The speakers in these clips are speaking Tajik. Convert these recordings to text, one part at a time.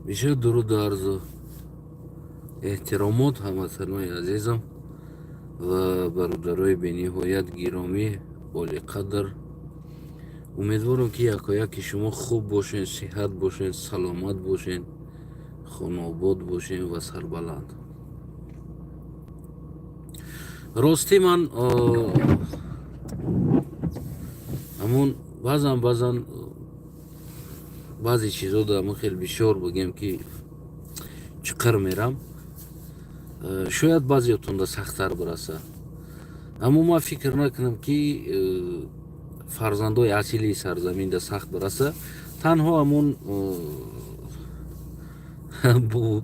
Бисёр дуруду арзу эҳтиромот, ҳамватанои азизам ва бародарои бениҳоят гиромӣ, олиқадр. Умедворам, ки якояки шумо хуб бошед, сиҳат бошед, саломат бошед, хонаобод бошед ва сарбаланд. Ростӣ, ман ҳамун баъзан баъзан баъзе чизо дар хел бисёр, бигем, ки чиқир мерам, шояд баъзеотонда сахттар бираса, аммо ман фикр накунам, ки фарзандои асилии сарзаминда сахт бираса. Танҳо ҳамун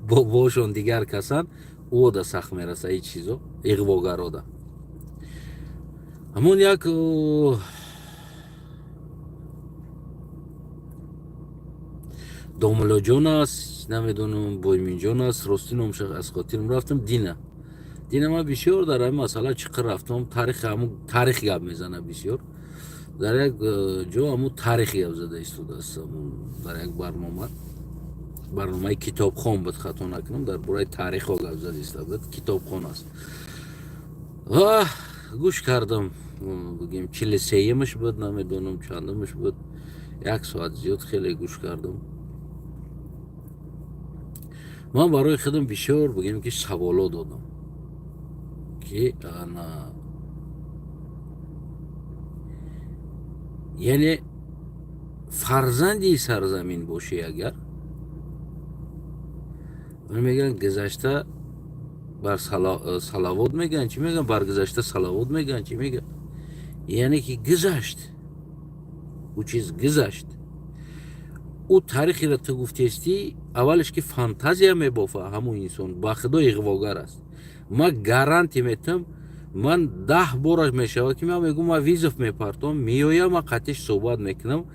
бобошон дигар касан, ӯода сахт мераса ин чизо, иғвогарода. Ҳамун як домулоҷон аст, намедонам, Бойминҷон аст, ростӣ номша аз хотирам рафтам. Дина ман бисёр дар ҳамин масъала чиқир рафтам. Тарих, ҳамун тарих гап мезана бисёр дар як ҷо, ҳамун тарих гап зада истодааст дар як барнома, барномаи китобхон буд, хато накунам, дар бораи таърихҳо гап зада истода буд, китобхон аст. Ва гӯш кардам, бигем, 43-юмаш буд, намедонам, чандумаш буд, як соат зиёд хеле гӯш кардам. Ман барои худам бисёр, бигем, ки саволо додам, ки ана, яъне фарзанди сарзамин бошӣ, агар мегӯянд, гузашта бар салавот мегӯянд, чӣ мегӯянд, бар гузашта салавот мегӯянд, чӣ мегӯянд, яъне ки гузашт, ӯ чиз гузашт. Ӯ таърихеро ту гуфтестӣ, аввалеш ки фантазия мебофа. Ҳамун инсон ба худо иғвогар аст, ман гарантия метам. Ман 10 бораш мешавад, ки ман мегӯм, ман вызов мепартом, меоям, ман қатиш суҳбат мекунам,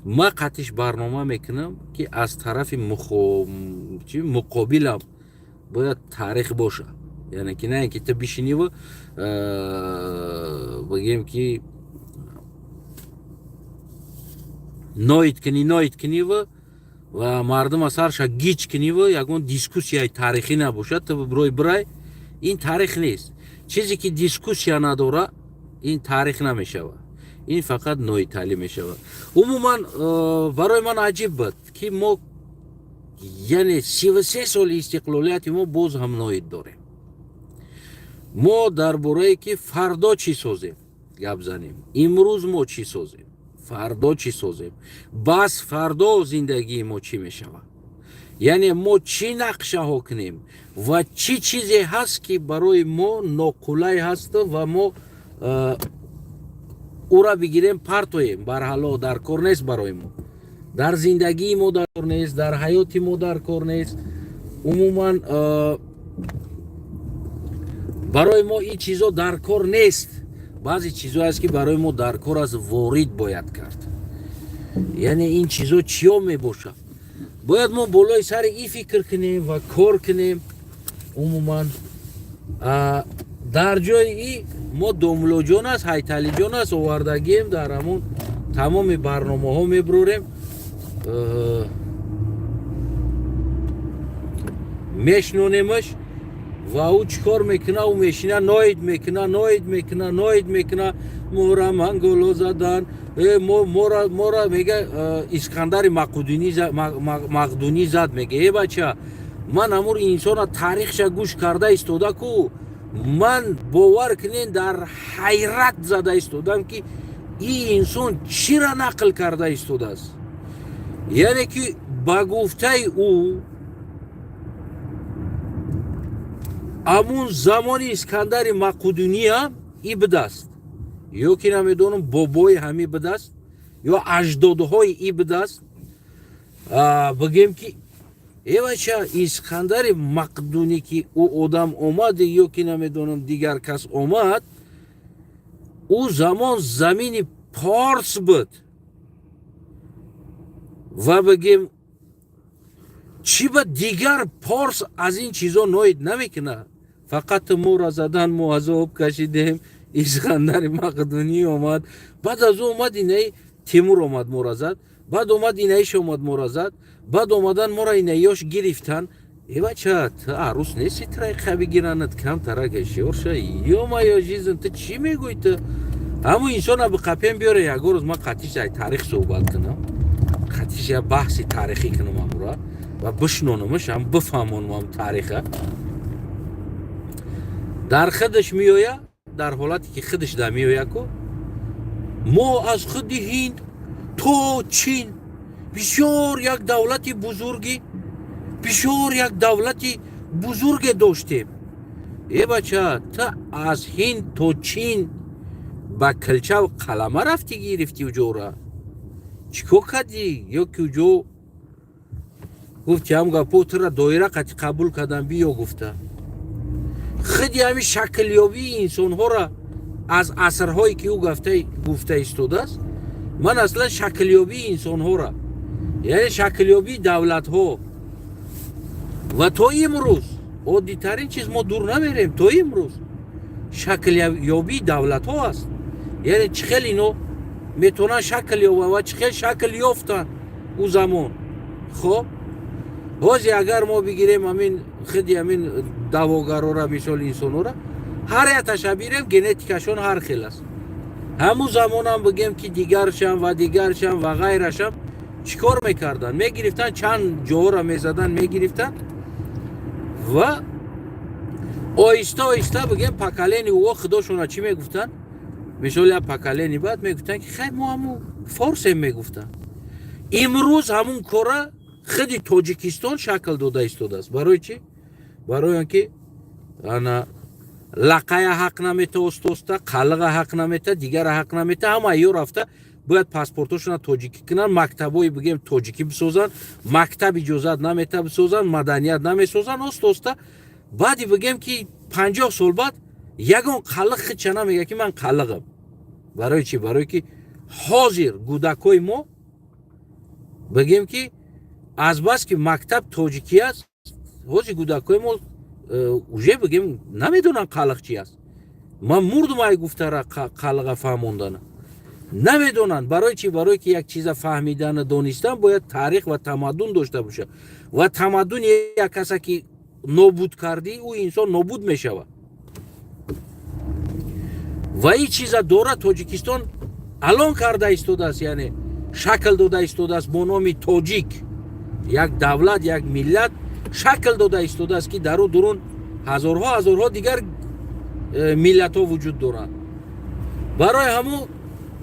ман қатиш барнома мекунам, ки аз тарафи муқобилам бояд таърих боша, яъне ки на ин ки ту бишиниву, бигем, ки ноид кунӣ, ноид куниву ва мардума сарша гиҷ куниву ягон дискуссияи таърихӣ набошад, ту бирой бирай. Ин таърих нест. Чизе ки дискуссия надора, ин таърих намешавад, ин фақат ноиталӣ мешавад. Умуман, барои ман аҷиб буд, ки мо, яъне 33 соли истиқлолияти мо, боз ҳам ноид дорем. Мо дар борае ки фардо чӣ созем гап занем, имрӯз мо чӣ созем, фардо чӣ созем, бас фардо зиндагии мо чӣ мешавад, яъне мо чӣ нақшаҳо кунем ва чӣ чизе ҳаст, ки барои мо ноқулай ҳаст ва мо ӯра бигирем, партоем, барҳало дар кор нест барои мо, дар зиндагии мо дар кор нест, дар ҳаёти мо дар кор нест. Умуман, барои мо ин чизо дар кор нест. Баъзе чизое аст, ки барои мо дар кор аст, ворид бояд кард. Яъне ин чизо чиё мебошад, бояд мо болои сари ин фикр кунем ва кор кунем. Умуман, дар ҷои и мо домулоҷон аст, Ҳайталиҷон аст, овардагием, дар ҳамун тамоми барномаҳо мебурорем, мешнонемаш ва ӯ чӣ кор мекуна? Ӯ мешина, ноид мекуна, ноид мекуна, ноид мекуна. Мора манголо задан, мора мега, Искандари Мақдунӣ зад, мега. Э, бача, ман ҳамур инсона таърихша гӯш карда истода ку, ман, бовар кунен, дар ҳайрат зада истодам, ки ин инсон чира нақл карда истодааст. Яъне ки ба гуфтаи ӯ, амун замони Искандари Мақудуниям и будааст, ё ки намедонам, бобои ҳами будааст ё аҷдодҳои и будааст. Бигем, ки эвача, Искандари Мақдунӣ, ки ӯ одам омад ё ки намедонам, дигар кас омад, ӯ замон замини Порс буд. Ва бигем, чӣ ба дигар порс аз ин чизо ноид намекунад? Фақат мора задан, мо азоб кашидем, Искандари Мақдунӣ омад, баъд аз ӯ омад инаи Тимур омад, мора зад. Баъд омад, инаиш омад, мора зад. Баъд омадан, мора инаиёш гирифтан. Э, бача, ту арӯс нести, тра иқа бигиранат, камтарак ҳушёр ша. Ё-моё, жизнь, ту чӣ мегӯй? Ту ҳамун инсона биқапем, биёре, ягон рӯз ман қатиш ай таърих суҳбат кунам, қатиш я баҳси таърихӣ кунам амура ва бишнонамаш, ҳам бифаҳмонам ам таъриха. Дар худаш меоя, дар ҳолате ки худаш да меоя ку: мо аз худи Ҳинд то Чин бисёр як давлати бузургӣ, бисёр як давлати бузурге доштем. Э, бача, ту аз Ҳинд то Чин ба килчав қалама рафтӣ, гирифтӣ уҷора, чӣ кор кардӣ? Ё ки уҷо гуфти ҳам гапо тура доира қати қабул кардан, биё гуфта. Худи ҳамин шаклёбии инсонҳоро аз асрҳое ки ӯ гуфта истодааст, ман аслан шаклёбии инсонҳоро, яъне шаклёбии давлатҳо ва то имрӯз, оддитарин чиз, мо дур намерем, то имрӯз шаклёбии давлатҳо аст, яъне чӣ хел ино метавонанд шакл ёбанд ва чӣ хел шакл ёфтанд ӯ замон. Хоб, ҳозир агар мо бигирем ҳамин худи ҳамин даъвогарора, мисоли инсонҳора, ҳар якташа бирем, генетикашон ҳар хел аст. Ҳамун замонам бигем ки дигаршам ва дигаршам ва ғайрашам чӣ кор мекарданд? Мегирифтанд, чанд ҷоҳоро мезаданд, мегирифтанд ва оҳиста оҳиста, бигем, поколение ӯ худошона чӣ мегуфтанд? Мисол, як поколение баъд мегуфтанд, ки хай, мо ҳамун форсем, мегуфтанд. Имрӯз ҳамун кора худи Тоҷикистон шакл дода истодааст. Барои чӣ? Барои он ки ана лақая ҳақ намета, оста-оста қалиға ҳақ намета, дигара ҳақ намета. Ҳама ё рафта бояд паспортошона тоҷикӣ кунанд, мактабҳои, бигем, тоҷикӣ бисозанд, мактаб иҷозат намета бисозанд, маданият намесозанд. Оста оста баъди, бигем, ки 50 сол баъд ягон қалиқ хича намега, ки ман қалиғам. Барои чӣ? Барое ки ҳозир кӯдакҳои мо, бигем, ки азбаски мактаб тоҷикӣ аст, ҳозир кӯдакҳои мо уже, бигем, намедонанд қалиқ чи аст. Ман мурдум ай гуфтара, қалиға фаҳмондана намедонанд. Барои чӣ? Барое ки як чиза фаҳмидану донистан бояд таърих ва тамаддун дошта бошад ва тамаддуни як каса ки нобуд кардӣ, ӯ инсон нобуд мешавад. Ва ин чиза дора Тоҷикистон алон карда истодааст, яъне шакл дода истодааст бо номи тоҷик, як давлат, як миллат шакл дода истодааст, ки дар ӯ дурун ҳазорҳо, ҳазорҳо дигар миллатҳо вуҷуд доранд. Барои ҳамун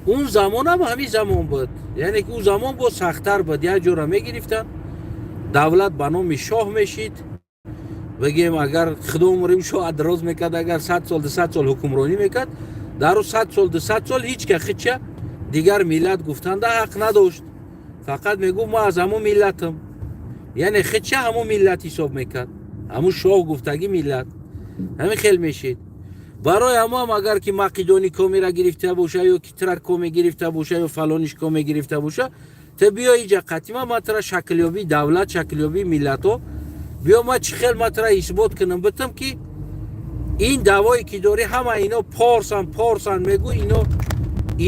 он замонам ҳамин замон буд, яъне ки ӯ замон боз сахттар буд. Як ҷора мегирифтанд, давлат ба номи шоҳ мешид. Бигем, агар худо умрим шоҳ дароз мекард, агар 100 сол, 200 сол ҳукмронӣ мекард, дар ӯ 100 сол, 200 сол ҳеҷ ка хича дигар миллат гуфтанда ҳақ надошт. Фақат мегуфт: «Ма аз ҳамун миллатам», яъне хича ҳамун миллат ҳисоб мекард, ҳамун шоҳ гуфтагӣ миллат ҳамин хел мешид. Барои ҳамоам агар ки мақидони комера гирифта боша ё ки трак коме гирифта боша ё фалониш коме гирифта боша, ту биё иҷа қатима, ма тра шаклёбии давлат, шаклёбии миллатҳо биё, ма чӣ хел ма тра исбот кунам битам, ки ин даъвое ки дорӣ, ҳама ино порсан, порсан мегӯ,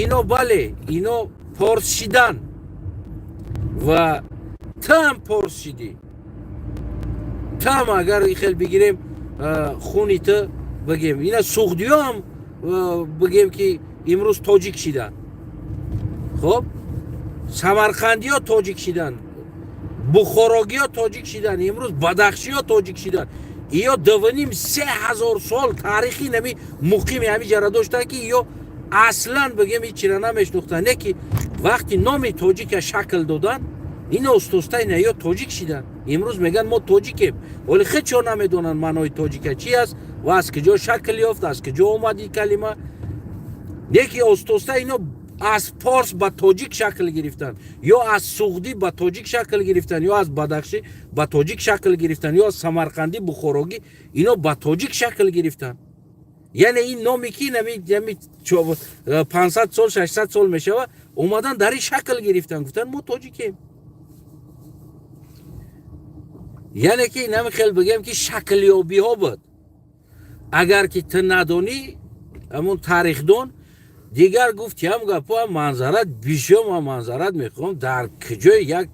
ино бале, ино порс шидан ва ту ҳам порс шидӣ. Ту ҳам агар хел бигирем, хуни ту, бигем, ина суғдиё ҳам, бигем, ки имрӯз тоҷик шиданд. Хоб, самарқандиё тоҷик шиданд, бухорогиё тоҷик шиданд, имрӯз бадахшиё тоҷик шиданд. Иё 2,5-3 ҳазор сол таърихи нами муқими ҳами ҷара доштанд, ки иё аслан, бигем, ҳечира намешнохтанд. Не ки вақти номи тоҷика шакл доданд, ина устоста ина ё тоҷик шиданд. Имрӯз мегӯянд: «Мо тоҷикем», вале хечо намедонанд маънои тоҷика чи аст ва аз куҷо шакл ёфт, аз куҷо омад ин калима. Не ки остоста ино аз порс ба тоҷик шакл гирифтанд, ё аз суғдӣ ба тоҷик шакл гирифтанд, ё аз бадахшӣ ба тоҷик шакл гирифтанд, ё аз самарқандӣ, бухорогӣ ино ба тоҷик шакл гирифтанд. Яъне ин номи ки нами 500 сол, 600 сол мешавад, омадан дар ин шакл гирифтанд, гуфтанд: «Мо тоҷикем». Яъне ки нами хел, бигем, ки шаклёбиҳо буд. Агар ки ту надонӣ, ҳамун тарихдон. Дигар гуфт, ям гапо манзарат бисёр, ман манзарат мехоҳам. Дар куҷои як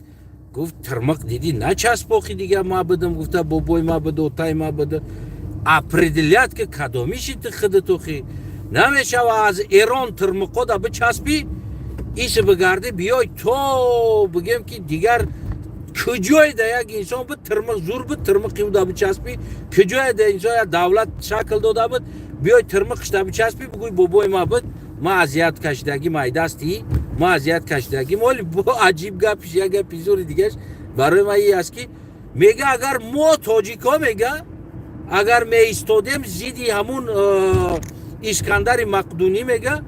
гуфт тирмиқ дидӣ, начаспохи, дигар ма бидам, гуфта бобои ма бида, отай ма бида. Определят ки кадомиши ту худатухи намешава. Аз Эрон тирмиқода бичаспӣ, иси бигардӣ, биёй то бигем ки дигар куҷое да як инсон буд, тирмиқ зур буд, тирмиқи уда бичаспӣ. Куҷое да инсон як давлат шакл дода буд, биёй тирмиқишда бичаспӣ, бигӯй бобои ма буд, ма азият кашидагим, ай дасти ма азият кашидагим. Оли бо аҷиб гапиш, як гапи зури дигаш барои ма и аст, ки мега, агар мо тоҷикҳо, мега, агар меистодем зидди ҳамун Искандари Мақдунӣ, мега,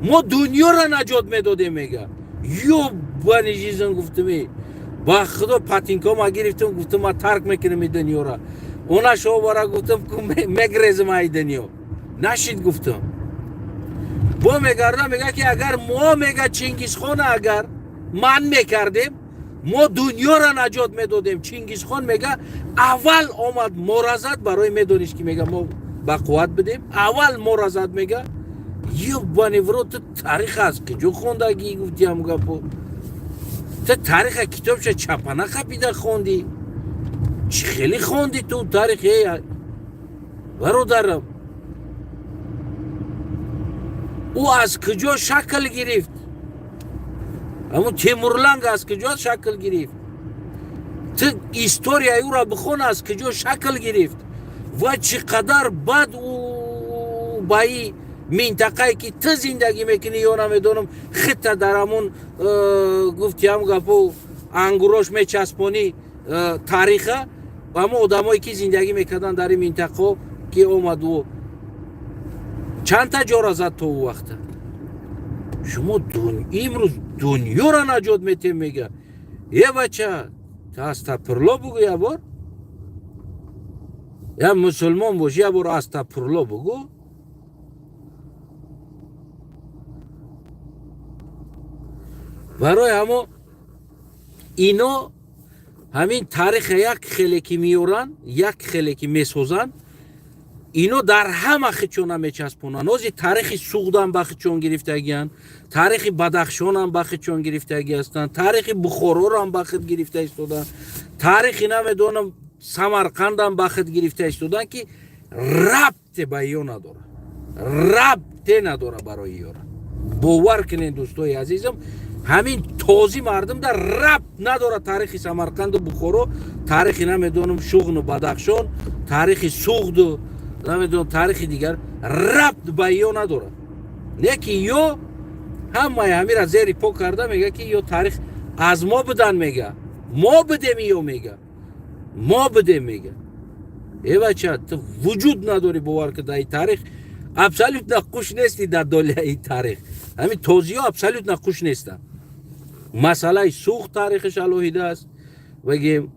мо дунёро наҷот медодем. Мега, ёбаный жизнь, гуфтами, ба худо, патинкома гирифтам, гуфтам, ма тарк мекунам и дунёра. Она шобара, гуфтам, мегрезам ай дунё, нашид, гуфтам. Бо мегарда, мега ки агар мо, мега, Чингисхона агар ман мекардем, мо дунёро наҷот медодем. Чингисхон, мега, аввал омад мора зад, барои медонист ки, мега, мо ба қувват бидем, аввал мора зад. Мега, ёбаный в рот, ту таърих аз куҷо хондагӣ? Гуфтиам гапо, ту тариха китобша чапана қапида хондӣ, чӣ хеле хондӣ ту тарих, э бародарам? Ӯ аз куҷо шакл гирифт? Ҳамун Темурланг аз куҷо шакл гирифт? Ту историяи ӯро бихон, аз куҷо шакл гирифт ва чӣ қадар бад ӯ ба и минтақае ки ту зиндагӣ мекунӣ ё намедонам, хита дар ҳамун гуфти ҳам гапо ангурош мечаспонӣ тариха, ҳамон одамое ки зиндагӣ мекарданд дар ин минтақаҳо, ки омад ӯ чандта ҷора зад то ӯ вақта. Шумо имрӯз дунёро наҷот метем, мега. Е бача, астағфирулло бугӯ як бор, я мусулмон бош, як бор астағфирулло бугӯ. Барои ҳамо ино ҳамин тариха як хеле ки меёранд, як хеле ки месозанд, ино дар ҳама хичона мечаспонанд. Ози таърихи Суғдам ба хичон гирифтагиянд, таърихи Бадахшонам ба хичон гирифтагӣ ҳастанд, таърихи Бухорорам ба хид гирифта истоданд, таърихи намедонам Самарқандам ба хид гирифта истоданд, ки рабте ба ё надорад, рабте надора барои ёра. Бовар кунед, дӯстои азизам, ҳамин тозӣ мардум дар рабт надорад таърихи Самарқанду Бухоро, таърихи намедонам Шуғну Бадахшон, таърихи Суғду намедонам таърихи дигар рабт ба ё надорад. Не ки ё ҳамаи ҳамира зери по карда, мега ки ё таърих аз мо будан, мега, мо будем, ё мега, мо будем, мега. Э бача, ту вуҷуд надорӣ, бовар ки дар таърих абсолютно қуш нести, дар доляи таърих ҳамин тозиҳо абсолютно қуш нестанд. Масъалаи Суғд таърихаш алоҳида аст. Бигем,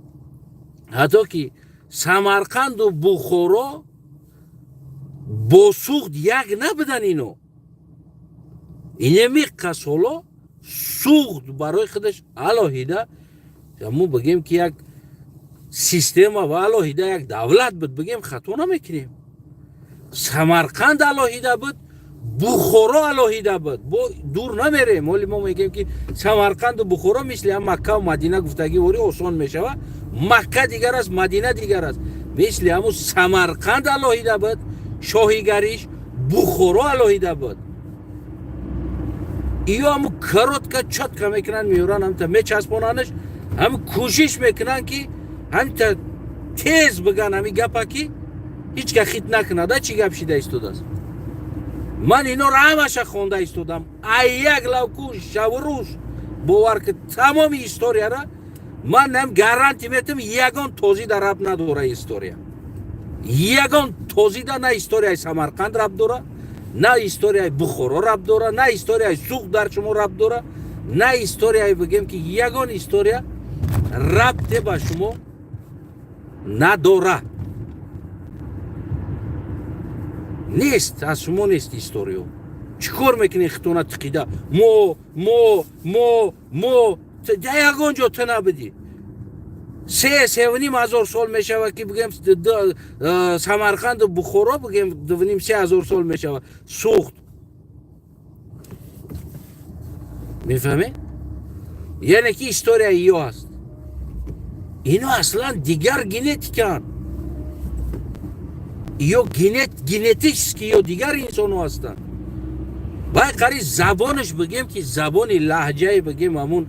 ҳатто ки Самарқанду Бухоро бо Суғд як набудан, ино инемиққа соло Суғд барои худаш алоҳида, мо бигем ки як система ва алоҳида як давлат буд, бигем, хато намекунем. Самарқанд алоҳида буд, Бухоро алоҳида буд. Бо дур намерем. Ҳоли мо мегӯем ки Самарқанду Бухоро мисли ҳам Маккаву Мадина, гуфтагӣ вори осон мешава. Макка дигар аст, Мадина дигар аст. Мисли ҳамун Самарқанд алоҳида буд шоҳигариш, Бухоро алоҳида буд. Иё ҳаму коротко, чётко мекунанд, меёранд, ҳамта мечаспонанаш, ҳам кӯшиш мекунанд ки ҳамта тез биган ҳами гапа, ки ҳеҷ ка хит накунада чӣ гап шида истодааст. Ман инора ҳамаша хонда истодам, ай як лавку шаву рӯз, бовар ки, тамоми историяра ман нам гарантия метам, ягон тозида рабт надора история, ягон тозида. На историяи Самарқанд рабт дора, на историяи Бухоро рабт дора, на историяи Суғд дар шумо рабт дора, на историяи, бигем ки, ягон история рабте ба шумо надора, нест, аз шумо нест историё. Чӣ кор мекунед хитона тиқида? Мо ягон ҷо ту набудӣ. Се, севним ҳазор сол мешава ки, бигем, Самарқанду Бухоро, бигем, дувним, 3 ҳазор сол мешава. Суғд Мефаҳмед? Яъне ки история ё аст. Ино аслан дигар генетикаанд, ё генетически ё дигар инсонҳо ҳастанд. Бай қари забонаш бигем, ки забони лаҳҷае бигем, ҳамун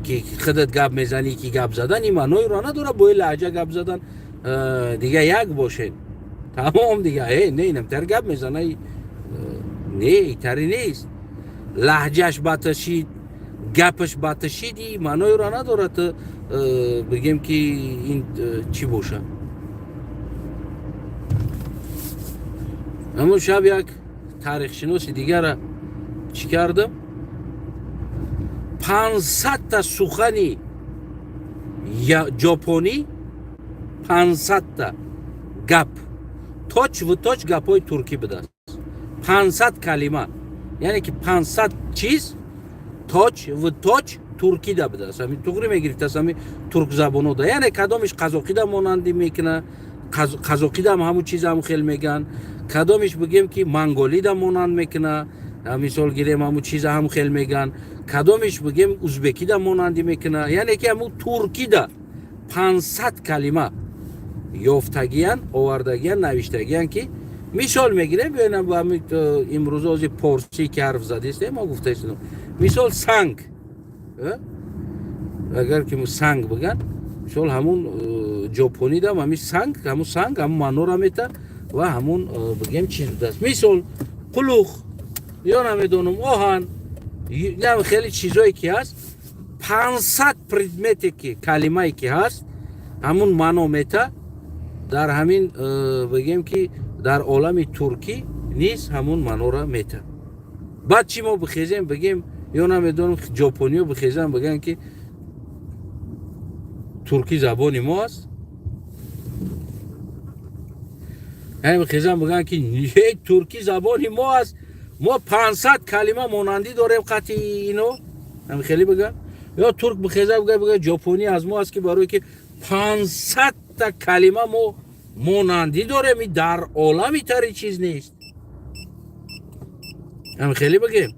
ки худат гап мезанӣ, ки гап задан ин маъноеро надорад. Бои лаҳҷа гап задан дига як бошед, тамом. Дига не, инамтар гап мезана, не, итари нест. Лаҳҷаш баташид, гапаш баташид, и маъноеро надорад, бигем, ки ин чӣ бошад. Ҳамун шаб як таърихшиноси дигара чӣ кардам, 500-та сухани ҷопонӣ, 500-та гап точь-в-точь гапҳои туркӣ будааст. 500 калима, яъне ки 500 чиз точь-в-точь туркида будааст. Ҳамин туғри мегирифтааст, ҳамин туркзабонода. Яъне кадомиш қазоқида монандӣ мекуна, қазоқидам ҳамун чиз ҳамун хел меган. Кадомиш, бигем, ки монголида монанд мекуна, мисол гирем, ҳамун чиза ҳамун хел меган. Кадомиш, бигем, узбекида монандӣ мекуна. Яъне ки ҳамун туркида 500 калима ёфтагиян, овардагиян, навиштагиян. Ки мисол мегирем, биёнам, имрӯза ози порсӣ ки ҳарф задистем, мо гуфтаистем, мисол, санг. Агар ки санг биган, мисол, ҳамун ҷопонидам ҳамин санг, ҳамун санг ҳамун маънора мета ва ҳамун, бигем, чиз будааст. Мисол, қулух ё намедонам, оҳан, хеле чизое ки ҳаст, 500 предмете ки, калимае ки ҳаст, ҳамун маъно мета. Дар ҳамин, бигем, ки дар олами туркӣ низ ҳамун маънора мета. Баъд чӣ мо бихезем, бигем, ё намедонам, ҷопониё бихезам, бигӯянд, ки туркӣ забони мо аст. Яъне бихезам, бигӯянд, ки туркӣ забони мо аст, мо 500 калима монандӣ дорем қатъи ино, ҳами хеле бигӯям. Ё турк бихеза, бигӯя, ҷопонӣ аз мо аст, ки барое ки 500-та калима мо монандӣ дорем, дар олами тари чиз нест. Ҳами хеле бигем.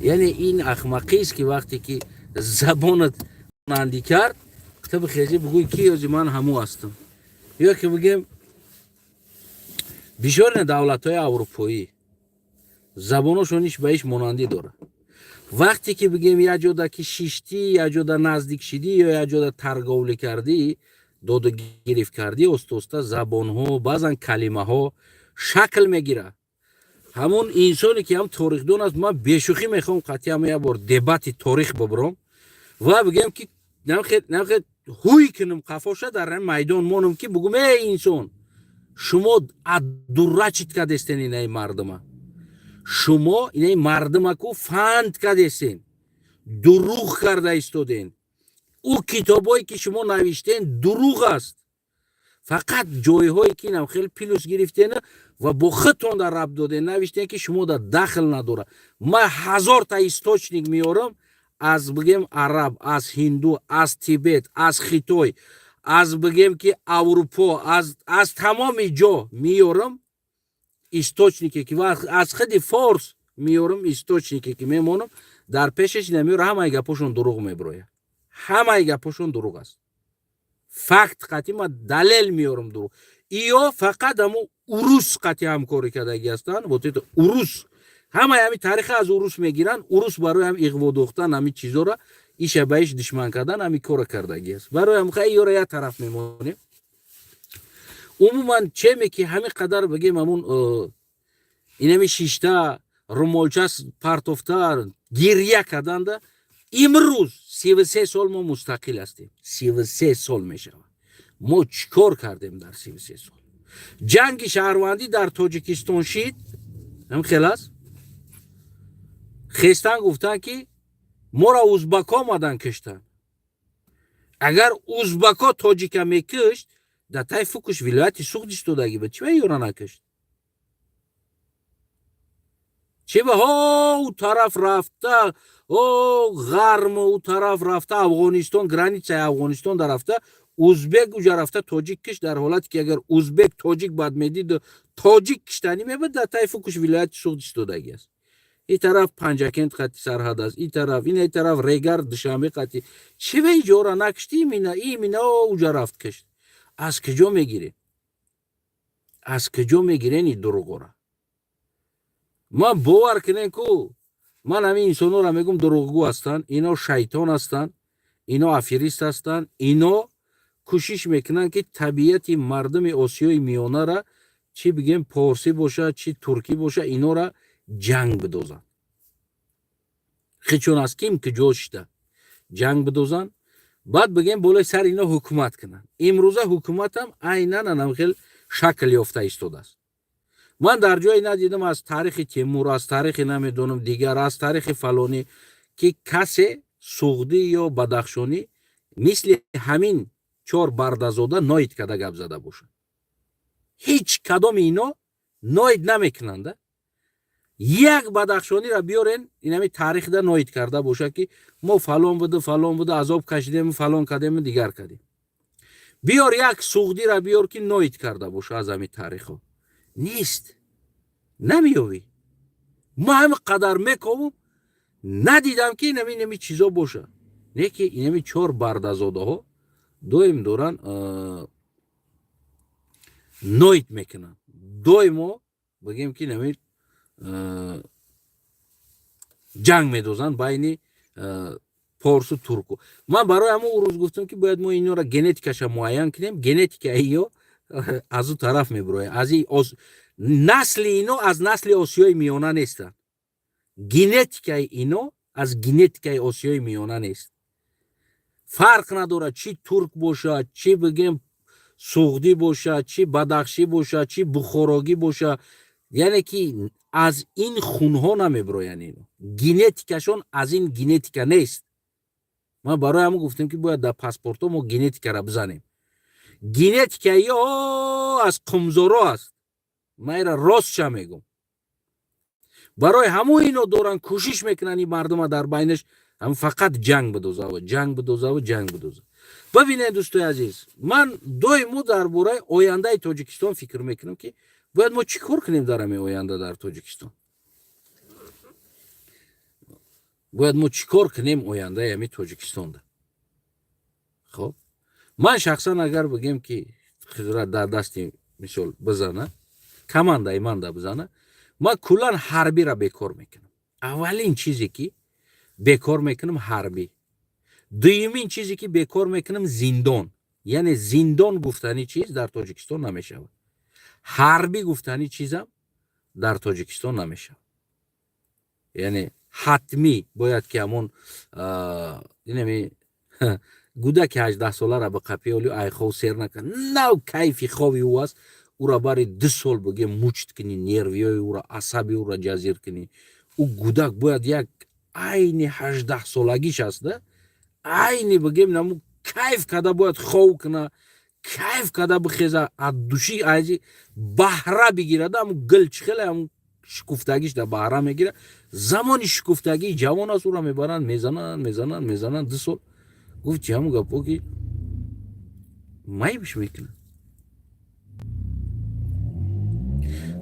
Яъне ин ахмақист, ки вақте ки забонат монандӣ кард, ту бихезӣ, бигӯй, ки ози ман ҳаму ҳастам. Ё ки, бигем, бисёре давлатҳои аврупоӣ забоношон иш ба иш монандӣ дорад. Вақте ки, бигем, як ҷода ки шиштӣ, як ҷода наздик шидӣ ё як ҷода торговля кардӣ, доду гирифт кардӣ, оста оста забонҳо, баъзан калимаҳо шакл мегирад. Ҳамун инсоне ки ҳам торихдон аст, ман бешӯхӣ мехоҳам қатъи ҳама як бор дебати торих бибурам ва, бигем, ки намхе ҳуй кунам, қафоша дар майдон монам, ки бугум: «Эй инсон, шумо одурачить кардестен инаи мардума, шумо инаи мардумаку фанд кардестен, дурӯғ карда истоден. Ӯ китобое ки шумо навиштен, дурӯғ аст. Фақат ҷойҳое ки инам хеле плюс гирифтена ва бо худтон дар рабт доден, навиштен, ки шумо дар дахл надорад. Ман ҳазорта источник меорам аз, бигем, араб, аз ҳинду, аз Тибет, аз Хитой, аз, бигем, ки Аврупо, аз тамоми ҷо меорам источнике ки аз худи форс меорам, источнике ки мемонам дар пешаш, намеора, ҳамаи гапошон дурӯғ мебирояд, ҳамаи гапошон дурӯғ аст. Факт қатъи ма далел меорам, дурӯғ. Иё фақат ҳамо урус қатъи ҳамкорӣ кардагӣ ҳастанд. Вот это урус, ҳамаи ҳами тариха аз урус мегиранд. Урус барои ҳам иғво дохтан, ҳами чизора иша ба иш душман кардан, ҳами кора кардагӣ аст. Барои ҳам иёра як тараф мемонем. Умуман, чеме ки ҳамин қадар, бигем, ҳамун инами шишта румолча партофта гирья карданда, имрӯз 33 сол мо мустақил ҳастем, 33 сол мешавад. Мо чӣ кор кардем дар 33 сол? Ҷанги шаҳрвандӣ дар Тоҷикистон шид, ҳам хел аст. Хестан, гуфтанд, ки моро узбако омадан киштанд. Агар узбако тоҷика мекишт, дар тай фукуш вилояти Суғд истодагӣ буд, чӣ ба ёра накишт? Чӣ ба ҳо ӯ тараф рафта, о ғарму ӯ тараф рафта, Афғонистон, границаи Афғонистон да рафта, узбек уҷа рафта тоҷик кишт? Дар ҳолате ки агар узбек тоҷик бад медиду тоҷик киштанӣ мебуд, дар тай фукуш вилояти Суғд истодагӣ аст. И тараф Панҷакент қати сарҳад аст, и тараф, ин тараф Регар, Душанбе қати. Чӣ ба иҷора накишти? Имина, имина уҷа рафт кишт. Аз куҷо мегирем? Аз куҷо мегирен и дурӯғора? Ман бовар кунем ку, ман ҳамин инсонҳоро мегӯм, дурӯғгӯ ҳастанд, ино шайтон ҳастанд, ино аферист ҳастанд, ино кӯшиш мекунанд, ки табиати мардуми Осиёи Миёнара, чӣ бигем, порсӣ бошад, чӣ туркӣ бошад, инора ҷанг бидозанд. Хичон аз ким куҷо шида ҷанг бидозанд, баъд бигем, болои сари ино ҳукумат кунанд. Имрӯза ҳукуматам айнан анам хел шакл ёфта истодааст. Ман дар ҷое надидам, аз таърихи Темур, аз таърихи намедонам дигар, аз таърихи фалонӣ, ки касе суғдӣ ё бадахшонӣ мисли ҳамин чор бардазода ноид карда гап зада бошад. Ҳеҷ кадоми ино ноид намекунанда. Як бадахшониро биёрен, инами таърихда ноид карда бошад, ки мо фалон буда, фалон буда, азоб кашидем, фалон кардем, дигар кардем. Биёр, як суғдиро биёр, ки ноид карда боша аз ҳамин таърихҳо. Нест, намеёвӣ. Ма ҳами қадар мековум, надидам, ки инами чизо боша. Не ки инами чор бардазодаҳо доим доранд ноид мекунанд, доимо бигем, ки инами ҷанг медозанд байни порсу турку. Ман барои ҳамон ӯ рӯз гуфтам, ки бояд мо инора генетикаша муайян кунем. Генетика ё аз ӯ тараф мебирояд, аз насли ино, аз насли Осиёи Миёна нестанд. Генетикаи ино аз генетикаи Осиёи Миёна нест. Фарқ надорад, чӣ турк бошад, чӣ бигем, суғдӣ бошад, чӣ бадахшӣ бошад, чӣ бухорогӣ бошад, яъне ки аз ин хунҳо намебироянд ино, генетикашон аз ин генетика нест. Ман барои ҳамон гуфтем, ки бояд дар паспортҳо мо генетикара бизанем. Генетика ё аз қумзоро аст. Ман ира ростша мегӯм. Барои ҳамон ино доранд кӯшиш мекунанд ин мардума дар байнаш ҳам фақат ҷанг бидозаву ҷанг бидозаву ҷанг бидоза. Бибинед, дӯстои азиз, ман доимо дар бораи ояндаи Тоҷикистон фикр мекунам, ки бояд мо чӣ кор кунем дар ҳамин оянда дар Тоҷикистон, бояд мо чӣ кор кунем ояндаи ҳамин Тоҷикистонда. Хоб, ман шахсан, агар бигем, ки қудрат дар дасти, мисол, бизана, командаи манда бизана, ман куллан ҳарбиро бекор мекунам. Аввалин чизе, ки бекор мекунам, ҳарбӣ. Дуюмин чизе, ки бекор мекунам, зиндон. Яъне зиндон гуфтани чиз дар Тоҷикистон намешавад, ҳарбӣ гуфтани чизам дар Тоҷикистон намешавад. Яъне ҳатмӣ бояд, ки ҳамон инами гудаки 18-солара ба қапиолю айхов сер накард, нав кайфи хови ӯ аст, ӯра бари 2 сол бигем, мучить кунӣ, нервиҳои ӯра, асаби ӯра ҷазир кунӣ. Ӯ гудак бояд як айни 18-солагиш аст да, айни бигем, наму кайф карда бояд хов куна, кайф карда бихеза, аз души айзи баҳра бигирада. Ҳаму гил чӣ хеле ҳаму шукуфтагиш дар баҳра мегира, замони шукуфтагии ҷавон аст, ӯра мебаранд, мезананд, мезананд, мезананд 2 сол. Гуфт чи ҳамун гапҳо, ки майбиш мекунад.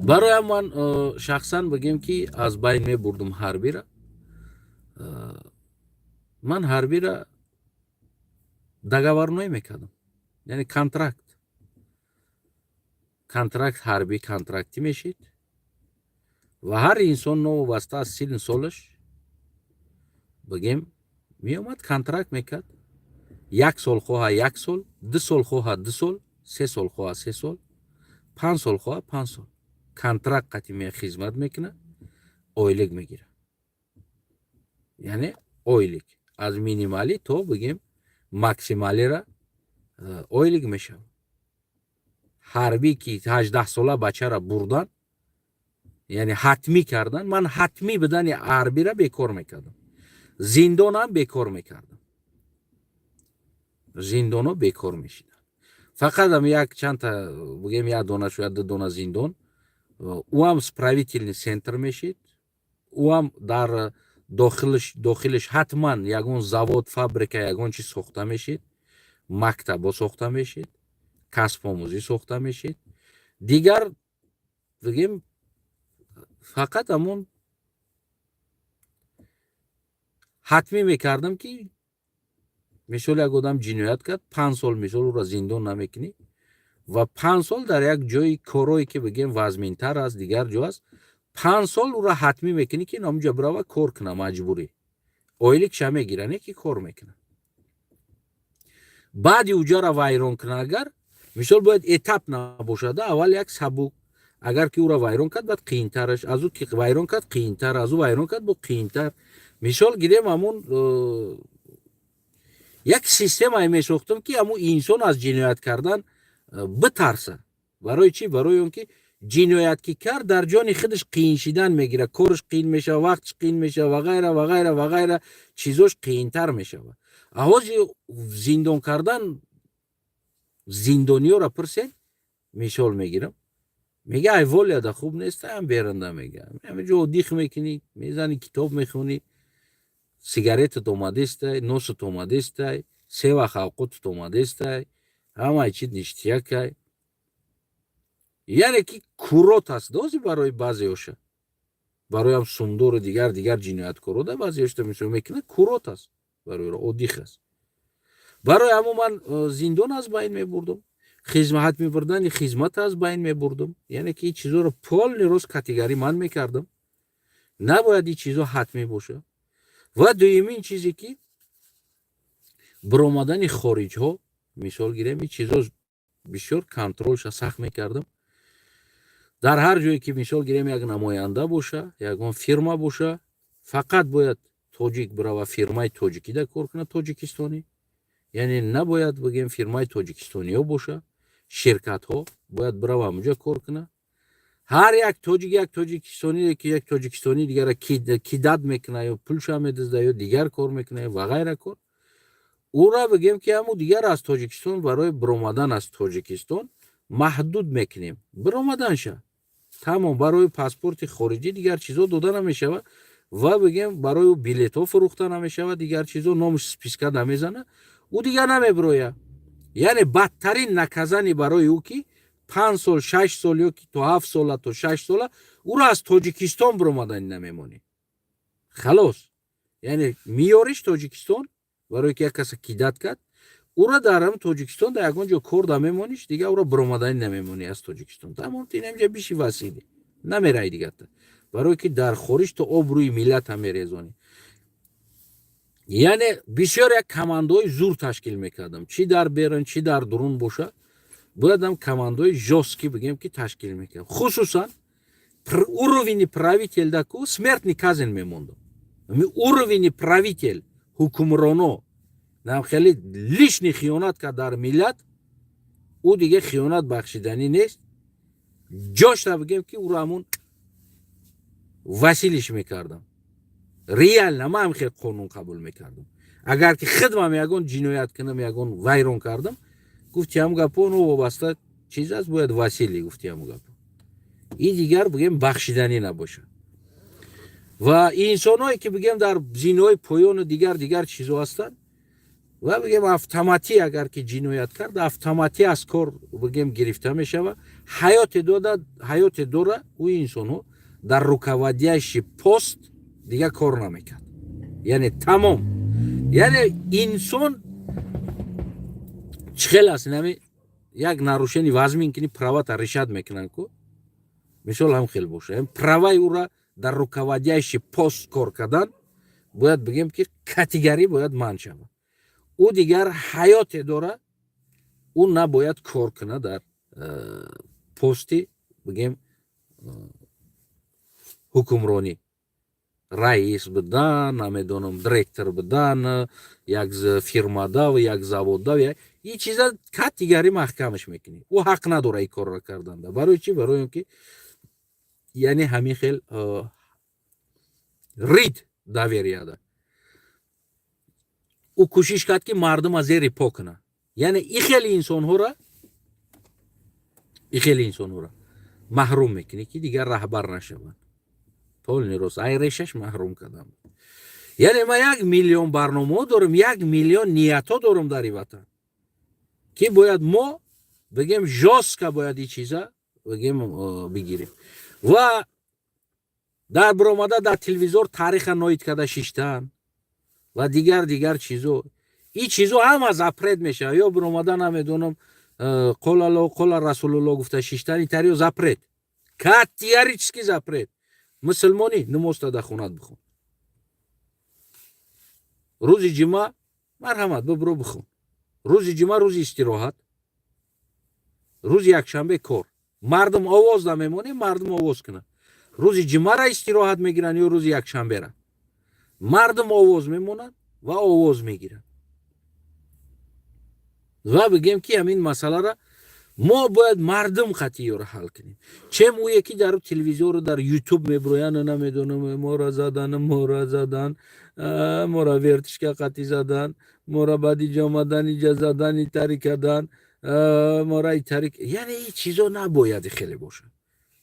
Бароям ман шахсан, бигем, ки аз байн мебурдум ҳарбира. Ман ҳарбира договорной мекардам, яъне контракт. Контракт, ҳарбӣ контрактӣ мешид ва ҳар инсон новобаста аз синну солаш, бигем, меомад, контракт мекард. Як сол хоҳа як сол, 2 сол хоҳа 2 сол, 3 сол хоҳа 3 сол, 5 сол хоҳа 5 сол контракт қати хизмат мекунад, ойлик мегирад. Яъне ойлик аз минималӣ то, бигем, максималира ойлик мешавад. Ҳарбӣ, ки 18-сола бачара бурдан, яъне ҳатмӣ кардан, ман ҳатмӣ будани ҳарбира бекор мекардам, зиндонам бекор мекардам, зиндоно бекор мешиданд. Фақат ам як чандта, бигем, як дона, шояд ду дона зиндон, ӯам исправительный центр мешид, ӯам дар дохилиш ҳатман ягон завод, фабрика, ягон чиз сохта мешид, мактабо сохта мешид, касбомӯзӣ сохта мешид. Дигар, бигем, фақат ҳамон Ҳатмӣ мекардам, ки мисол як одам ҷиноят кард, 5 сол мисол ӯро зиндон намекунӣ ва 5 сол дар як ҷои корое, ки бигем, вазминтар аст, дигар ҷо аст, 5 сол ӯро ҳатмӣ мекунӣ, ки ҳамунҷа бирава, кор куна, маҷбурӣ ойликша мегира, не ки кор мекуна. Баъди уҷара вайрон куна, агар мисол бояд этап набошада, аввал як сабук, агар ки ӯро вайрон кард, баъд қиинтараш, аз ӯ ки вайрон кард, қиинтар, аз ӯ вайрон кард, бо қиинтар. Мисол гирем, ҳамун як системае месохтам, ки ҳамун инсон аз ҷиноят кардан битарса. Барои чӣ? Барои он ки ҷиноят ки кард, дар ҷони худаш қиин шидан мегирад, кораш қиин мешава, вақташ қиин мешава ва ғайра, ва ғайра, ва ғайра, чизош қиинтар мешава. Аҳози зиндон кардан, зиндониёро пурсед, мисол мегирам, мега: «Ай волияда хуб нестаам беранда», мега, «ҳаминҷо отдых мекунӣ, мезанӣ, китоб мехонӣ, сигаретат омадестай, носат омадестай, се вақт авқотат омадестай, ҳамаи чиз ништякай». Яъне ки курорт аст дози барои баъзеоша, барои ҳам сумдору дигар дигар ҷинояткорода, баъзеошта мисол мекунад, курорт аст барои, отдых аст барои ҳамун. Ман зиндон аз байн мебурдум, хизмат мебурдани хизмат аз байн мебурдум, яъне ки ин чизоро полный рост категория ман мекардам, набояд ин чизо ҳатмӣ боша. Ва дуюмин чизе, ки биромадани хориҷҳо, мисол гирем, ин чизо бисёр контролша сахт мекардам. Дар ҳар ҷое ки, мисол гирем, як намоянда боша, ягон фирма боша, фақат бояд тоҷик бирава, фирмаи тоҷикида кор кунад, тоҷикистонӣ, яъне набояд, бигем, фирмаи тоҷикистониё боша, ширкатҳо бояд бирава, ҳамунҷо кор кунад. Ҳар як тоҷик, як тоҷикистоние ки як тоҷикистонии дигара кидать мекунад ё пулша медизда ё дигар кор мекунад ва ғайра кор, ӯра бигем, ки ҳамун дигар аз Тоҷикистон, барои биромадан аз Тоҷикистон маҳдуд мекунем биромаданша, тамом. Барои паспорти хориҷӣ, дигар чизо дода намешавад ва, бигем, барои ӯ билетҳо фурӯхта намешавад, дигар чизо, номаш списка намезана, ӯ дигар намебирояд. Яъне бадтарин наказание барои ӯ, ки 5 сол, 6 сол ё ки то 7 сола, то 6 сола ӯро аз Тоҷикистон биромадани намемонӣ, халос. Яъне меёриш Тоҷикистон, барое ки як каса кидать кард, ӯро дар ҳам Тоҷикистон дар ягон ҷо кор дамемониш, дигар ӯро биромадани намемонӣ аз Тоҷикистон, тамом. Ту инамҷа биши, василӣ намераи дигарта, барое ки дар хориҷ ту обрӯи миллата мерезонӣ. Яъне бисёр як командаҳои зур ташкил мекардам, чӣ дар берун, чӣ дар дурун боша, бояд ҳам командаҳои жёсткий, бигем, ки ташкил мекардам. Хусусан уровени правитель даку смертный казнь мемондам. Уровени правитель, ҳукмроно нам хеле лишний хиёнат кард дар миллат, ӯ диге хиёнат бахшиданӣ нест. Ҷошта, бигем, ки ӯро ҳамун василиш мекардам. Реально ман ҳам хел қонун қабул мекардам. Агар ки хидмам ягон ҷиноят кунам, ягон вайрон кардам, гуфти ҳам гапо, ну вобаста чиз аст, бояд васили, гуфти ҳам гапо, и дигар, бигем, бахшиданӣ набошад. Ва инсонҳое ки, бигем, дар зинаҳои поёну дигар дигар чизо ҳастанд ва, бигем, автоматӣ агар ки ҷиноят кард, автоматӣ аз кор, бигем, гирифта мешавад. Ҳаёте дода, ҳаёте дора, ӯ инсонҳо дар руководящий пост дигар кор намекард, яъне тамом. Яъне инсон чӣ хел аст? Нами як нарушение вазмин кини, правата лишать мекунанд ку, мисол ҳам хел боша, праваи ӯра дар руководящий пост кор кардан бояд, бигем, ки категория бояд манъ шавад. Ӯ дигар ҳаёте дора, ӯ набояд кор кунад дар пости, бигем, ҳукмронӣ, раис будан, намедонам, директор будан, як фирмада, як заводда. Ин чиза категория маҳкамаш мекунӣ, ӯ ҳақ надора ин корро карданда. Барои чӣ? Барои он ки, яъне, ҳамин хел рид доверияда ӯ кӯшиш кард, ки мардума зери по кунад. Яъне и хеле инсонҳоро маҳрум мекунӣ, ки дигар раҳбар нашаванд. Полный рост ай решаш маҳрум кардам. Яъне ман 1 миллион барномаҳо дорам, 1 миллион ниятҳо дорам дар ин ватан, ки бояд мо, бигем, жёстко бояд ин чиза, бигем, бигирем. Ва дар биромада дар телевизор тариха ноид карда шиштан. Ва дигар дигар чизо. Ин чизо ҳама запрет мешавад. Ё биромада, намедонам, қолалло, қола Расулулло гуфта шиштани тариё запрет, категорически запрет. Мусулмонӣ, намозта дар хонат бихон. Рӯзи ҷумъа марҳамат, бибиро бихон. Рӯзи ҷумъа рӯзи истироҳат, рӯзи якшанбе кор. Мардум овоз намемонем, мардум овоз кунад. Рӯзи ҷумъара истироҳат мегиранд ё рӯзи якшанбера, мардум овоз мемонанд ва овоз мегиранд. Ва бигем, ки ҳамин масъалара мо бояд мардум қатъиёро ҳал кунем, чем ӯе ки дар телевизору дар Ютуб меброяну, намедонам, мора задан, мора задан, мора вертишка қатъӣ задан, мора баъди иҷа омадан, иҷа задан, итари кардан, мора итари. Яъне ин чизо набояд хеле бошад.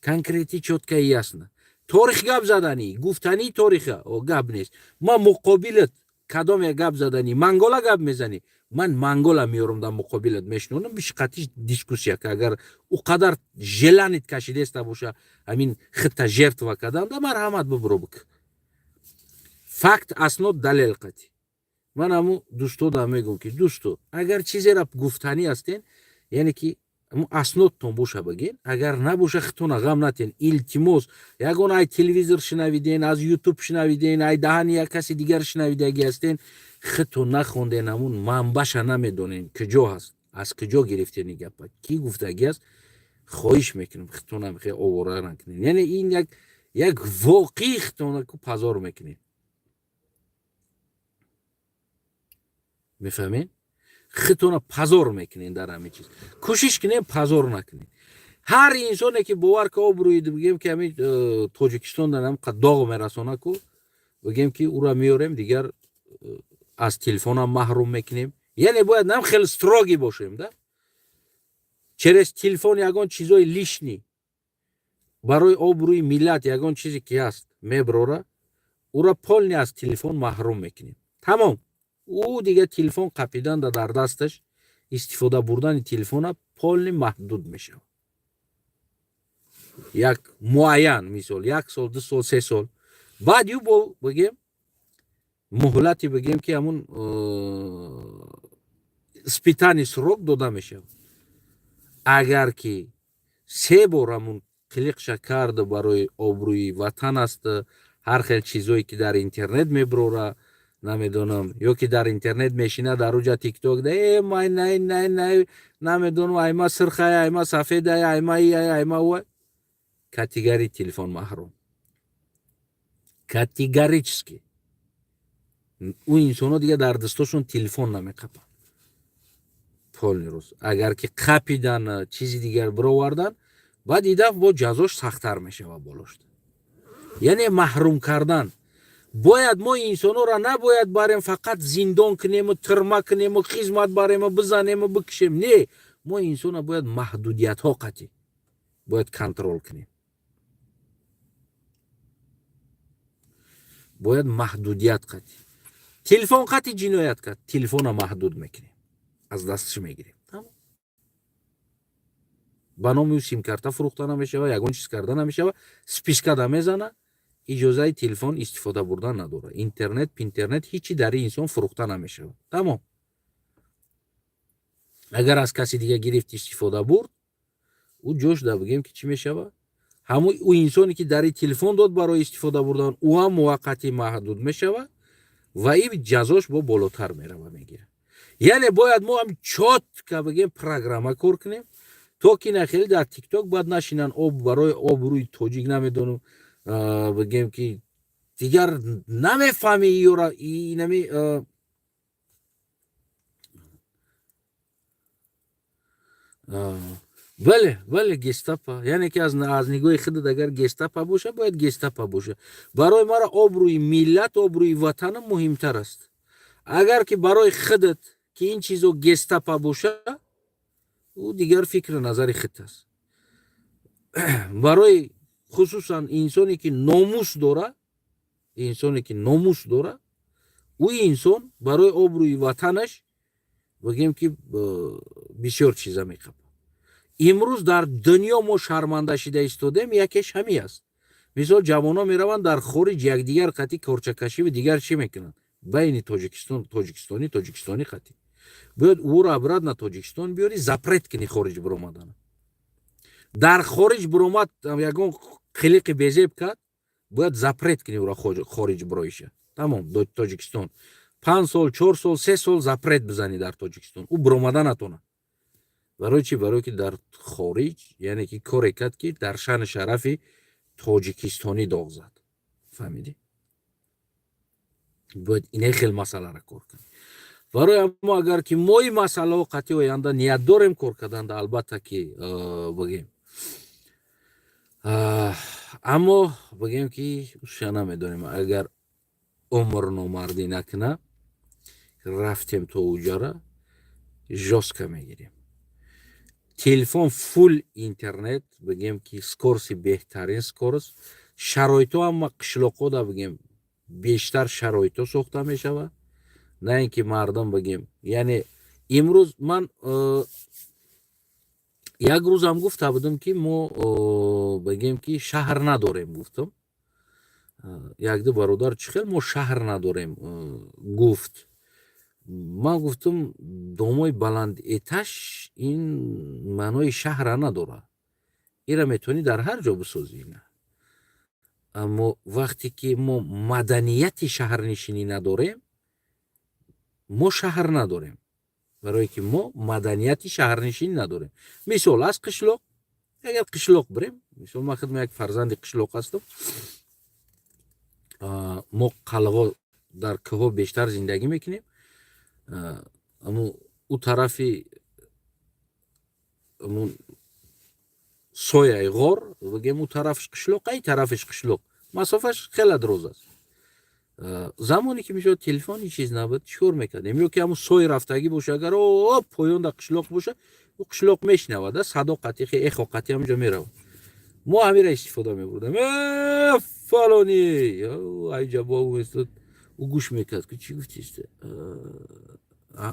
Конкретно, чётко и ясно торих гап заданӣ, гуфтанӣ ториха гап нест. Ма муқобилат кадом як гап заданӣ, мангола гап мезанӣ, ман мангола меёрам, дар муқобилат мешинонам, бишқатиш дискуссия. Агар ӯ қадар желание кашидеста боша, ҳамин хитта жертва кардан да, марҳамат, бибиро бик. Факт, аснод, далел қатӣ. Ман ҳаму дӯстодам мегӯм, ки дӯсто, агар чизера гуфтанӣ ҳастен, яъне ки аснодтон боша, баген. Агар набоша, хитона ғам натен, илтимос. Ягон ай телевизор шинавиден, аз Ютуб шинавиден, ай даҳани як каси дигар шинавидагӣ ҳастен, хито нахонден, ҳамун манбаша намедонем, куҷо ҳаст, аз куҷо гирифтени гапа, кӣ гуфтагӣ аст, хоҳиш мекунам, хитона хе овора накунем. Яъне ин як воқеи хитона ку позор мекунем, мефаҳмед? Хитона позор мекунем. Дар ҳамин чиз кӯшиш кунем, позор накунем. Ҳар инсоне ки бовар ка, обрӯи, бигем, ки ҳамин Тоҷикистон дар ҳамқа доғ мерасона ку, бигем, ки ӯра меорем, дигар аз телефонам маҳрум мекунем. Яъне бояд нам хеле строгий бошем да. Через телефон ягон чизои лишний барои обрӯи миллат, ягон чизе ки ҳаст, меброра, ӯра полный аз телефон маҳрум мекунем, тамом. Ӯ дигар телефон қапидан дар дасташ, истифода бурдани телефона полный маҳдуд мешавад. Як муайян, мисол, як сол, 2 сол, 3 сол, баъд ю бо, бигем, муҳлати, бигем, ки ҳамун испытательный срок дода мешавад. Агар ки се бор ҳамун қилиқша карда, барои обрӯи ватан аст, ҳар хел чизое ки дар интернет меброра, намедонам, ё ки дар интернет мешина, дар уҷа Тикток да э май най най най, намедонам, айма сирхай, айма сафедай, айма ияй, айма уай, категорически телефон маҳрум, категорически. Ӯ инсонҳо дигар дар дастошон телефон намеқапанд полный рӯз. Агар ки қапидан, чизи дигар бировардан, баъд идаф бо ҷазош сахттар мешавад болошта. Яъне маҳрум кардан бояд. Мо инсонҳоро набояд барем, фақат зиндон кунему, тирма кунему, хизмат барему, бизанему, бикушем. Не, мо инсонро бояд маҳдудиятҳо қатъӣ бояд контроль кунем, бояд маҳдудият қатъӣ. Телефон қатъи ҷиноят кард, телефона маҳдуд мекунем, аз дасташ мегирем, ба номи ӯ симкарта фурӯхта намешава, ягон чиз карда намешава, списка да мезана, иҷозаи телефон истифода бурдан надорад, интернет, пинтернет, ҳичи дар ин инсон фурӯхта намешавад, тамом. Агар аз каси дига гирифт, истифода бурд, ӯ ҷош да, бигем, ки чӣ мешавад? Ҳамун ӯ инсоне ки дари телефон дод барои истифода бурдан, ӯ ҳам муваққатӣ маҳдуд мешавад ва ин ҷазош бо болотар мерава, мегирад. Яъне бояд мо ҳам чётко, бигем, программа кор кунем, то ки нахеле дар Тикток бояд нашинан, об барои обрӯи тоҷик, намедонам, бигем, ки дигар намефаҳми ёра инами. Бале, бале, гестапо. Яъне ки аз нигоҳи худат агар гестапо боша, бояд гестапо боша. Барои мара обрӯи миллат, обрӯи ватанам муҳимтар аст. Агар ки барои худат ки ин чизо гестапо боша, ӯ дигар фикру назари худ аст. Барои хусусан инсоне ки номус дора, инсоне ки номус дора, ӯ инсон барои обрӯи ватанаш, бигем, ки бисёр чиза меқапад. Имрӯз дар дунё мо шарманда шида истодем, якеш ҳамин аст. Мисол, ҷавонҳо мераванд дар хориҷ, якдигар қатъи корчакашиву дигар чӣ мекунанд. Байни Тоҷикистон, тоҷикистонӣ, тоҷикистонӣ қатӣ бояд ӯро обратно Тоҷикистон биёри, запрет кунӣ хориҷ биромадана. Дар хориҷ биромад, ягон қилиқи безеб кард, бояд запрет кунӣ ӯро хориҷ бироиша. Тамом, Тоҷикистон 5 сол, 4 сол, 3 сол запрет бизанӣ, дар Тоҷикистон ӯ биромада натонад. Барои чӣ? Барое ки дар хориҷ, яъне ки коре кард, ки дар шаъни шарафи тоҷикистонӣ доғ зад. Фаҳмидӣ? Бояд ине хел масъаларо кор кунем. Барои аммо агар ки мо ин масъалаҳо қатъи оянда ният дорем кор карданда, албатта ки бигем, аммо бигем ки уша намедонем, агар умр номардӣ накуна, рафтем то уҷара, жёстко мегирем. Телефон, full интернет, бигем ки скорости, беҳтарин скорость, шароитҳо ҳама қишлоқҳода, бигем, бештар шароитҳо сохта мешавад, на ин ки мардум, бигем, яъне имрӯз ман як рӯзам гуфта будам, ки мо бигем ки шаҳр надорем, гуфтам. Якду бародар: «Чӣ хел мо шаҳр надорем?» — гуфт. Ман гуфтам: «Домои баланд этаж ин маънои шаҳра надорад, ира метавонӣ дар ҳар ҷо бисозӣ. Аммо вақте ки мо маданияти шаҳрнишинӣ надорем, мо шаҳр надорем, барое ки мо маданияти шаҳрнишинӣ надорем». Мисол, аз қишлоқ, агар қишлоқ бирем, мисол, ман худам як фарзанди қишлоқ ҳастам. Мо қалғо дар кӯҳҳо бештар зиндагӣ мекунем. Аммо ӯ тарафи сояи ғор, бигем, ӯ тарафаш қишлоқ, ай тарафаш қишлоқ, масофаш хеле дроз аст. Замоне ки мешавад, телефони чиз набуд, чӣ кор мекардем? Ё ки ҳамун сой рафтагӣ боша, агар о поёнда қишлоқ боша, ӯ қишлоқ мешнавад, садо қатӣ, эхо қатӣ ҳамҷо меравад. Мо ҳамира истифода мебурдем: «Фалони», айҷа бо ӯ гӯш мекард, ки чӣ гуфтист,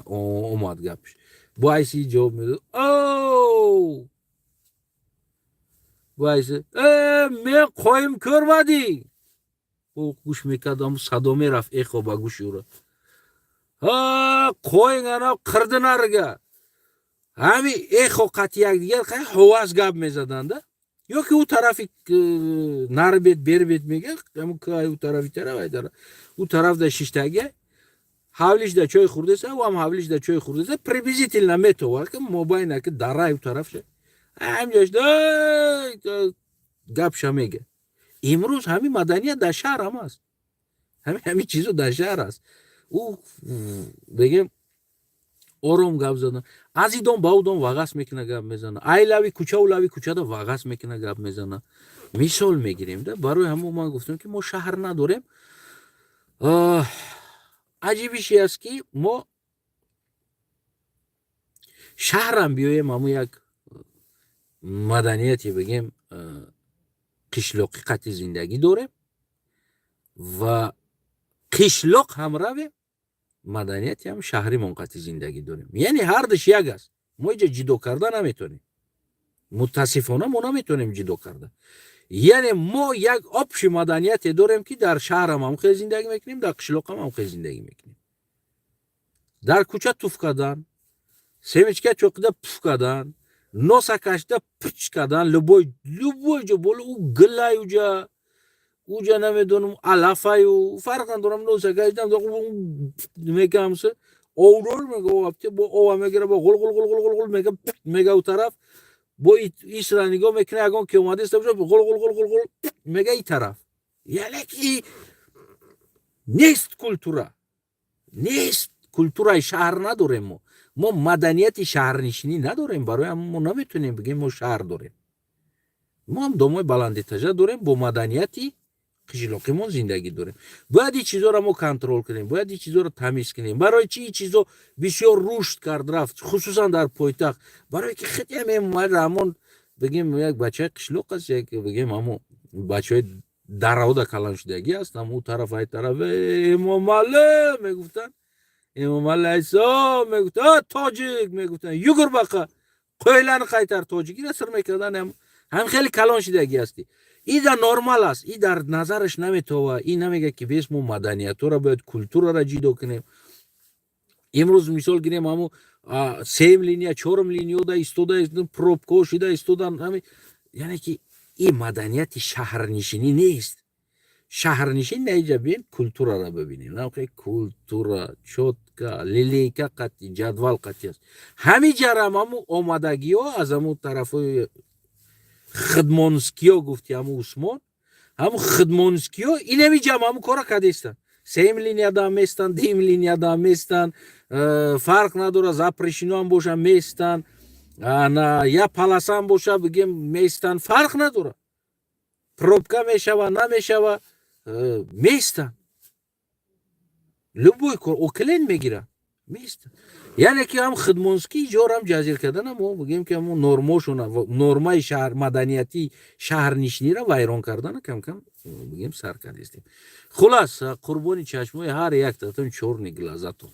омад гапш, бо айси ҷавоб медод, бо айси мен қоим кӯрмадӣ. Гӯш мекард, садо мерафт, эхо ба гӯши ӯро: «Қоин ана қирди нарига». Ҳами эхо қати якдигар ҳоваз гап мезаданда. Ё ки ӯ тарафи нари бет, бери бет мега, ӯ тарафи тараф, ай тараф, ӯ тараф да шиштага, ҳавлишда чой хӯрдеса, ӯ ҳам ҳавлишда чой хӯрдеса, приблизительно метовад, ки мобайна ки дарай ӯ тарафша ҳамҷош гапша мега. Имрӯз ҳамин маданият дар шаҳр ҳам аст, ҳамин чизо дар шаҳр аст. Ӯ, бигем, ором гап задан, аз и дом ба ӯ дом вағас мекуна, гап мезана, ай лави кӯча ӯ лави кӯчада вағас мекуна, гап мезана. Мисол мегирем да. Барои ҳамон ман гуфтам, ки мо шаҳр надорем. Аҷибише аст, ки мо шаҳрам биёем, ҳамун як маданияте, бигем, қишлоқӣ қатъи зиндагӣ дорем ва қишлоқ ҳам равем, маданияти ҳам шаҳримон қатъи зиндагӣ дорем. Яъне ҳардуш як аст, мо иҷа ҷудо карда наметонем. Мутаассифона, мо наметонем ҷудо карда. Яъне мо як общий маданияте дорем, ки дар шаҳрам ҳам хел зиндагӣ мекунем, дар қишлоқам ҳам хел зиндагӣ мекунем. Дар кӯча туф кардан, семечка чоқида пуф кардан, носа кашида пич кардан, любой ҷо, боло ӯ гилай, уҷа намедонам, алафаю, фарқ надорам, носа кашидам мекамса, оврор мега, бо ова мегира, бо ғул ғул ғул ғул ғул ғул мега, мега. У тараф бо исра нигоҳ мекуна, ягон ки омадеста боша, ғул ғул ғул ғул ғул мега и тараф. Яъне ки нест, культура нест, культураи шаҳр надорем мо. Мо маданияти шаҳрнишинӣ надорем. Барои ҳам мо наметонем бигем, мо шаҳр дорем. Мо ҳам домои баландэтажа дорем, бо маданияти қишлоқимон зиндагӣ дорем. Бояд ин чизоро мо контроль кунем, бояд ин чизоро тамиз кунем. Барои чи ин чизо бисёр рушд кард, рафт, хусусан дар пойтахт? Барое ки хеле Эмомалӣ Раҳмон, бигем, як бачаи қишлоқ аст, як, бигем, ҳамо бачаҳои дараода калон шудагӣ аст. Ҳам ӯ тараф, ай тараф «Эмомалӣ» мегуфтанд, «Эмомалӣ айсо» мегуфтанд, «Тоҷик» мегуфтанд, «Yugur baqa, qo'ylarni qaytar», tojik ира сир мекардан. Ҳам хеле калон шудагӣ ҳастӣ. И да нормал аст, и дар назараш наметова, и намега, ки бес мо маданиятора бояд, культурара ҷидо кунем. Имрӯз мисол гирем, ҳамо сеюм линия, чорум линияда истода, пробка шида истодан. Яъне ки ин маданияти шаҳрнишинӣ нест. Шаҳрнишин наиҷа биен, культурара бибинем, культура чётко, линейка қати, ҷадвал қати аст. Ҳами ҷарам ҳаму омадагиҳо аз ҳаму тарафҳои хидмонскиё, гуфти ҳаму Усмон, ҳаму хидмонскиё инами ҷам ҳаму кора кардестанд. Сеюм линияда местанд, дуюм линияда местанд, фарқ надорад, запрещено ам боша, местанд, ана я полоса м боша, бигем, местанд, фарқ надорад, пробка мешава, намешава, местанд, любой кор оклен мегирад, местанд. Яъне ки ҳам хидмонский ҷорам ҷазир кардана, мо бигем, ки ҳамун нормошона, нормаи шаҳр, маданияти шаҳрнишинира вайрон кардана камкам, бигем, сар кардистем. Хулас, қурбони чашмои ҳар яктатон, чёрный глаза тон.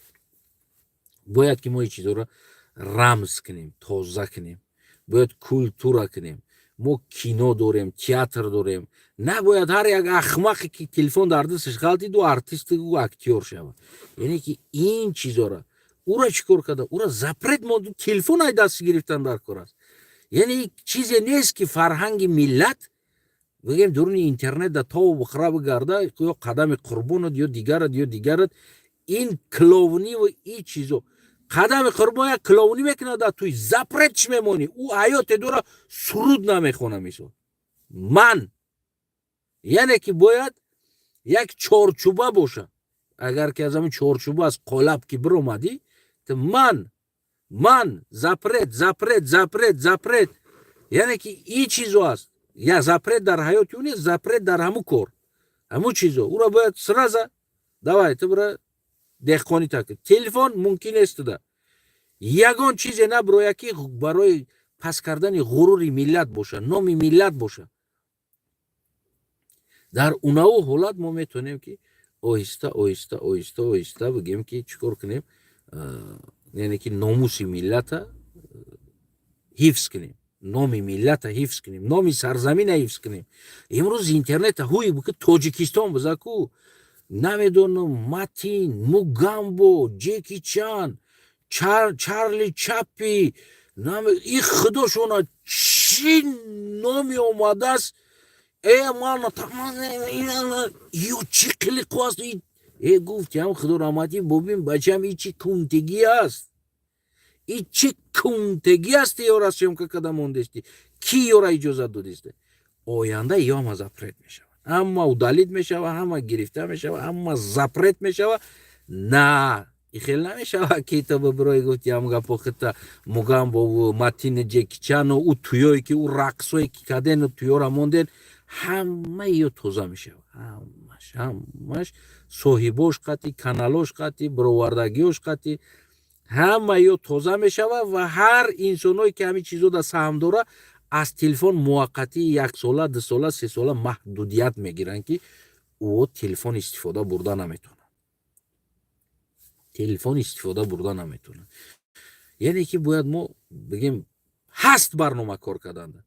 Бояд ки мо ин чизоро рамз кунем, тоза кунем, бояд культура кунем. Мо кино дорем, театр дорем. Набояд ҳар як ахмақе ки телефон дар дасташ ғалтиду, артисту актёр шавад. Яъне ки ин чизора ура чӣ кор карда, ура запрет монду, телефон ай даст гирифтан дар кор аст. Яъне чизе нест, ки фарҳанги миллат, бигем, дуруни интернет да тову бухра бигарда, ё Қадами Қурбонат, ё дигарат, ё дигарат, ин клоуниву и чизо. Қадами Қурбон як клоунӣ мекунад, дар туи запрет чӣ мемонӣ? Ӯ ҳаёте дора, суруд намехона, мисол. Ман, яъне ки бояд як чорчӯба боша. Агар ки аз ҳамин чорчӯба, аз қолаб ки биромадӣ, ман запрет, запрет, запрет, запрет. Яъне ки и чизо аст, я запрет дар ҳаёти ӯ нест, запрет дар ҳамун кор, ҳамун чизо. Ӯро бояд сразу: давай, ту бира деҳқонӣ так, телефон мумкин нест туда. Ягон чизе набирояд, ки барои паст кардани ғурури миллат боша, номи миллат боша. Дар унаву ҳолат мо метавонем, ки оҳиста, оҳиста, оҳиста, оҳиста, бигем, ки чӣ кор кунем, яъне ки номуси миллата ҳифз кунем, номи миллата ҳифз кунем, номи сарзамина ҳифз кунем. Имрӯз интернета ҳуи ки Тоҷикистон бизаку, намедонам, Матин, Мугамбо, Ҷеки Чан, Чарли Чапи, и худошона чӣ номи омадааст. Э, ман ё чӣ қилиқу аст? Э, гуфтиам, худо раҳматӣ, бобин, бачам, и чӣ кунтегӣ аст, и чӣ кунтегӣ аст? Ёра съёмка када мондести, ки ёра иҷозат додисте? Оянда ё ҳама запрет мешавад, ҳама удалить мешава, ҳама гирифта мешава, ҳама запрет мешава. На, и хел намешава, ки то бибирои, гуфтиам, гапо хита Мугамбову Матини, Ҷекичану ӯ туёе ки ӯ рақсое ки кадену туёра монден, ҳамаи ё тоза мешава, ҳамаш, ҳамаш, соҳибош қати, каналош қати, бировардагиёш қати, ҳама ё тоза мешава. Ва ҳар инсоное ки ҳамин чизо да саҳм дора, аз телефон муваққатӣ яксола, 2 сола, 3 сола маҳдудият мегиранд, ки ӯ телефон истифода бурда наметавонад, телефон истифода бурда наметавонад. Яъне ки бояд мо бигем, ҳаст барнома кор карданда.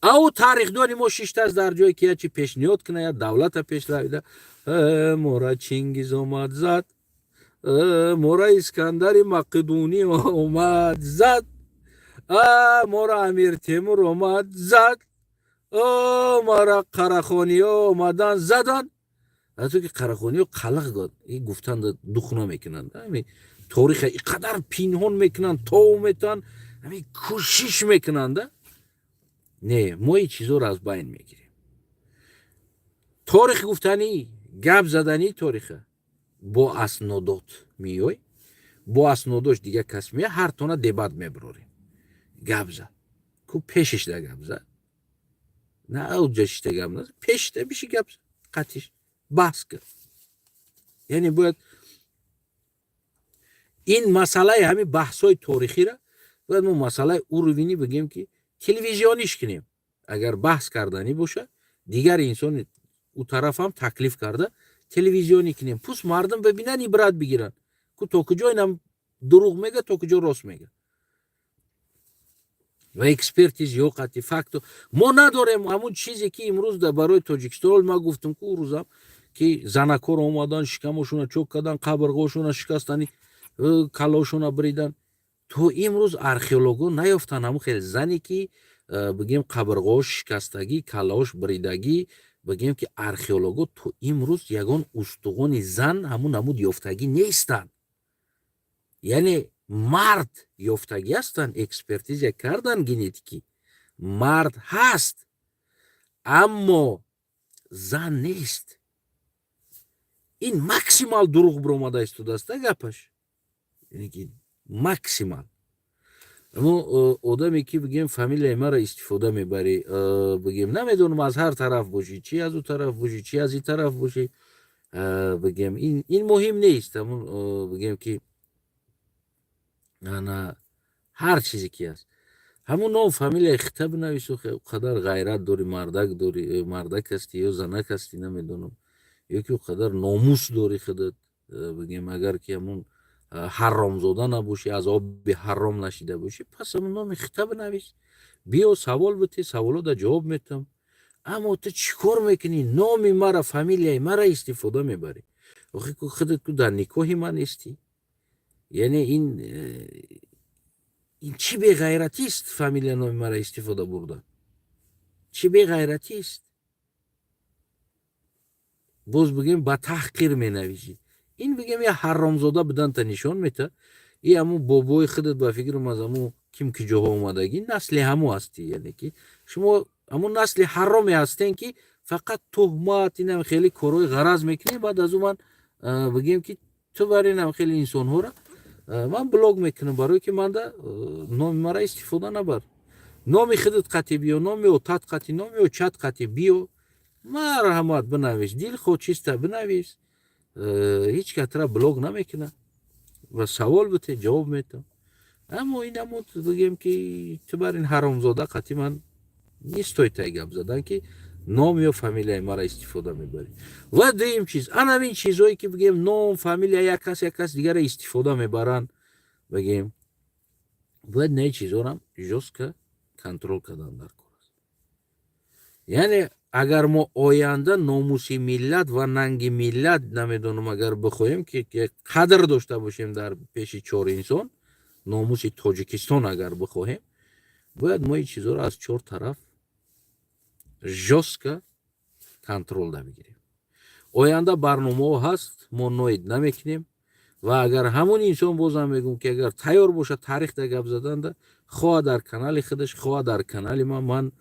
Ау тарихдони мо шиштааст дар ҷое, ки ячи пешниҳод куна, я давлата пешравида. Мора Чингиз омад, зад, мора Искандари Мақдунӣ омад, зад, мора Амир Темур омад, зад, мора қарахониё омадан, задан. Ато ки қарахониё қалақ год и гуфтанд, дух намекунанд, ами ториха и қадар пинҳон мекунанд, тов метаванд, ами кӯшиш мекунанда. Не, мо ин чизоро аз байн мегирем. Торих гуфтанӣ, гап заданӣ, ториха бо аснодот меёй, бо аснодош дига кас мея, ҳартона дебат мебарорем. Гап зад ку, пешишда гап зад, на ауҷа шишта гап назад, пешишда биши, гап зад, қатиш баҳс кард. Яъне бояд ин масъалаи ҳамин баҳсҳои торихиро бояд мо масъалаи уровень и, бигем, ки телевизиониш кунем. Агар баҳс карданӣ боша, дигар инсони ӯ тарафам таклиф карда, телевизионӣ кунем, пусть мардум бибинанд, ибрат бигиранд, ку то куҷо инам дурӯғ мега, то куҷо рост мега. Ва экспертизаҳо қати факту мо надорем. Ҳамун чизе, ки имрӯз барои Тоҷикистон ма гуфтам ку рӯзам, ки занакор омадан, шикамошона чок кардан, қабрғошона шикастани, калошона бридан, то имрӯз археологҳо наёфтанд ҳамун хел зане, ки бигем, қабрғош шикастагӣ, калош бридагӣ. Бигем, ки археологҳо то имрӯз ягон устухони зан ҳамун намуд ёфтагӣ нестанд. Яъне мард ёфтагӣ ҳастанд, экспертиза кардан генетикӣ, мард ҳаст, аммо зан нест. Ин максимал дурӯғ биромада истодааст гапаш, яъне ки максимал. Аммо одаме, ки, бигем, фамилияи маро истифода мебарӣ, бигем, намедонам, аз ҳар тараф бошӣ, чи аз ӯ тараф бошӣ, чи аз ин тараф бошӣ, бигем, ин муҳим нест. Ҳамун, бигем, ки ана ҳар чизе ки аст, ҳамун ном, фамилияи хита бинавису. Қадар ғайрат дорӣ, мардак дорӣ, мардак ҳастӣ ё занак ҳастӣ, намедонам, ё ки қадар номус дорӣ худат, бигем, агар ки ҳамун ҳаромзода набошӣ, аз оби ҳаром нашида бошӣ, пас ҳамун номи хита бинавис, биё, савол бите, саволода ҷавоб метам. Аммо ту чӣ кор мекунӣ? Номи мара, фамилияи мара истифода мебарӣ. Охи худат ку дар никоҳи ман нестӣ. Яъне ин чӣ беғайратист? Фамилия, номи мара истифода бурдан чӣ беғайратист? Боз, бигем, ба таҳқир менависӣ. Ин, бигем, я ҳаромзода буданта нишон мета. И ҳамун бобои худат, ба фикрам, аз ҳамун ким ки ҷоҳо омадагӣ, насли ҳаму ҳастӣ. Яъне ки шумо ҳамун насли ҳароме ҳастен, ки фақат туҳмат, инам хеле корҳои ғараз мекунем. Баъд аз ӯ ман, бигем, ки ту бар инам хеле инсонҳоро ман блок мекунам, барое ки манда номи мара истифода набар. Номи худат қатӣ биё, номи отат қатӣ, номи очат қатӣ биё, марҳамат, бинавис, дилхоҳ чиста бинавис, ҳеҷ катра блок намекунад ва савол бите, ҷавоб метам. Аммо ин амуд, бигем, ки ту бар ин ҳаромзода қатӣ ман нестои тай гап задан, ки ном ё фамилияи мара истифода мебарӣ. Ва дуюм чиз, анамин чизҳое, ки, бигем, ном, фамилия як кас дигара истифода мебаранд, бигем, бояд не чизҳорам жёстко контроль кардан дар кор аст. Яъне агар мо оянда номуси миллат ва нанги миллат, намедонам, агар бихоҳем, ки қадр дошта бошем дар пеши чор инсон, номуси Тоҷикистон агар бихоҳем, бояд мо ин чизҳоро аз чор тараф жёстко контроль да бигирем. Оянда барномаҳо ҳаст, мо ноид намекунем. Ва агар ҳамун инсон, бозам мегӯм, ки агар тайёр бошад таърих да гап заданда, хоҳа дар канали худаш, хоҳа дар канали ман,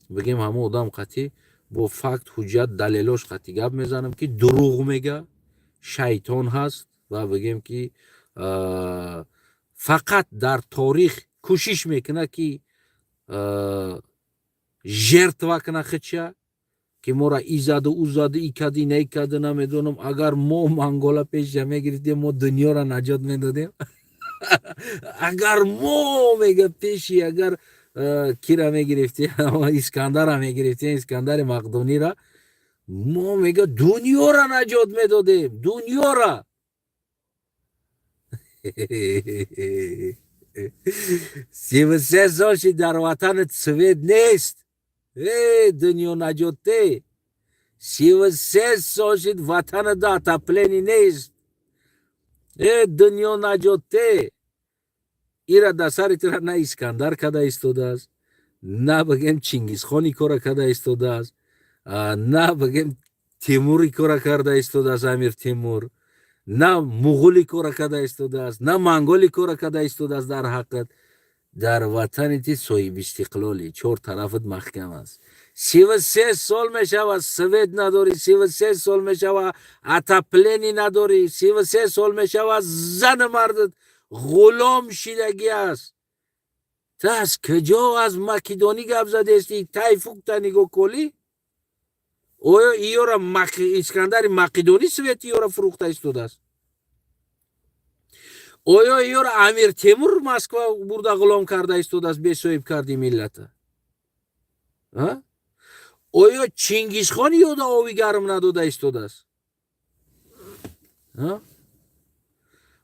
бигем, ҳамун одам қатъӣ бо факт, ҳуҷҷат, далелош қатъӣ гап мезанам, ки дурӯғ мега, шайтон ҳаст ва, бигем, ки фақат дар торих кӯшиш мекунад, ки жертва кунад худша, ки мора и заду, ӯ заду, и кади, не кади, намедонам. Агар мо мангола пеша мегирифтем, мо дунёро наҷот медодем. Агар мо, мега, пеши агар кира мегирифтем, Искандара мегирифтем, Искандари Мақдунира, мо, мега, дунёро наҷот медодем, дунёра. 33 сол ши дар ватанат свет нест, э дунё наҷотте. 33 сол шид, ватанада отопление нест, э дунё наҷотте. Ира дар сари тура на Искандар када истодааст, на, бигем, Чингизхони кора када истодааст, на, бигем, Тимури кора карда истодааст, Амир Тимур, на муғули кора карда истодааст, на манголи кора карда истодааст. Дар ҳаққат дар ватани ти соҳибистиқлолӣ, чор тарафат маҳкам аст. 33 сол мешавад, свет надорӣ, 33 сол мешавад, отопление надорӣ, 33 сол мешавад, зану мардат ғулом шидагӣ аст. Ту аз куҷо, аз Македонӣ гап задести? Тайфукта нигоҳ колӣ. Оё иёра Искандари Мақедонӣ свет иёра фурӯхта истодааст? Оё иёра Амир Темур Москва бурда ғулом карда истодааст, бесоҳиб карди миллата? Оё Чингизхон ёда ови гарм надода истодааст?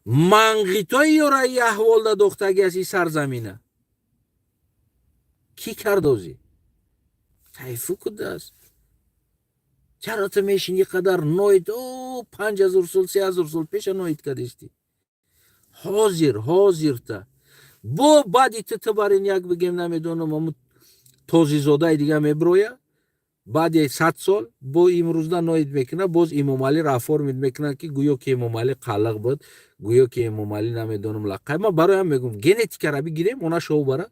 Маңғитои ёра и аҳволда дохтагӣ аст и сарзамина. Кӣ кардозӣ тайфу кудааст? Чаро ту мешини қадар ноид? О, 5000 сол, 3000 сол пеша ноид кардисти. Ҳозир, ҳозирта бо баъди ту барин як бигем, намедонам, аму тозизодаи дига меброя, баъди 100 сол бо имрӯзда ноид мекунад, боз Имомалиро оформить мекунад, ки гӯё ки Эмомалӣ қалиқ буд, гӯё ки Эмомалӣ, намедонам, лақай. Ман барои ҳам мегӯм, генетикара бигирем, она шоу бара,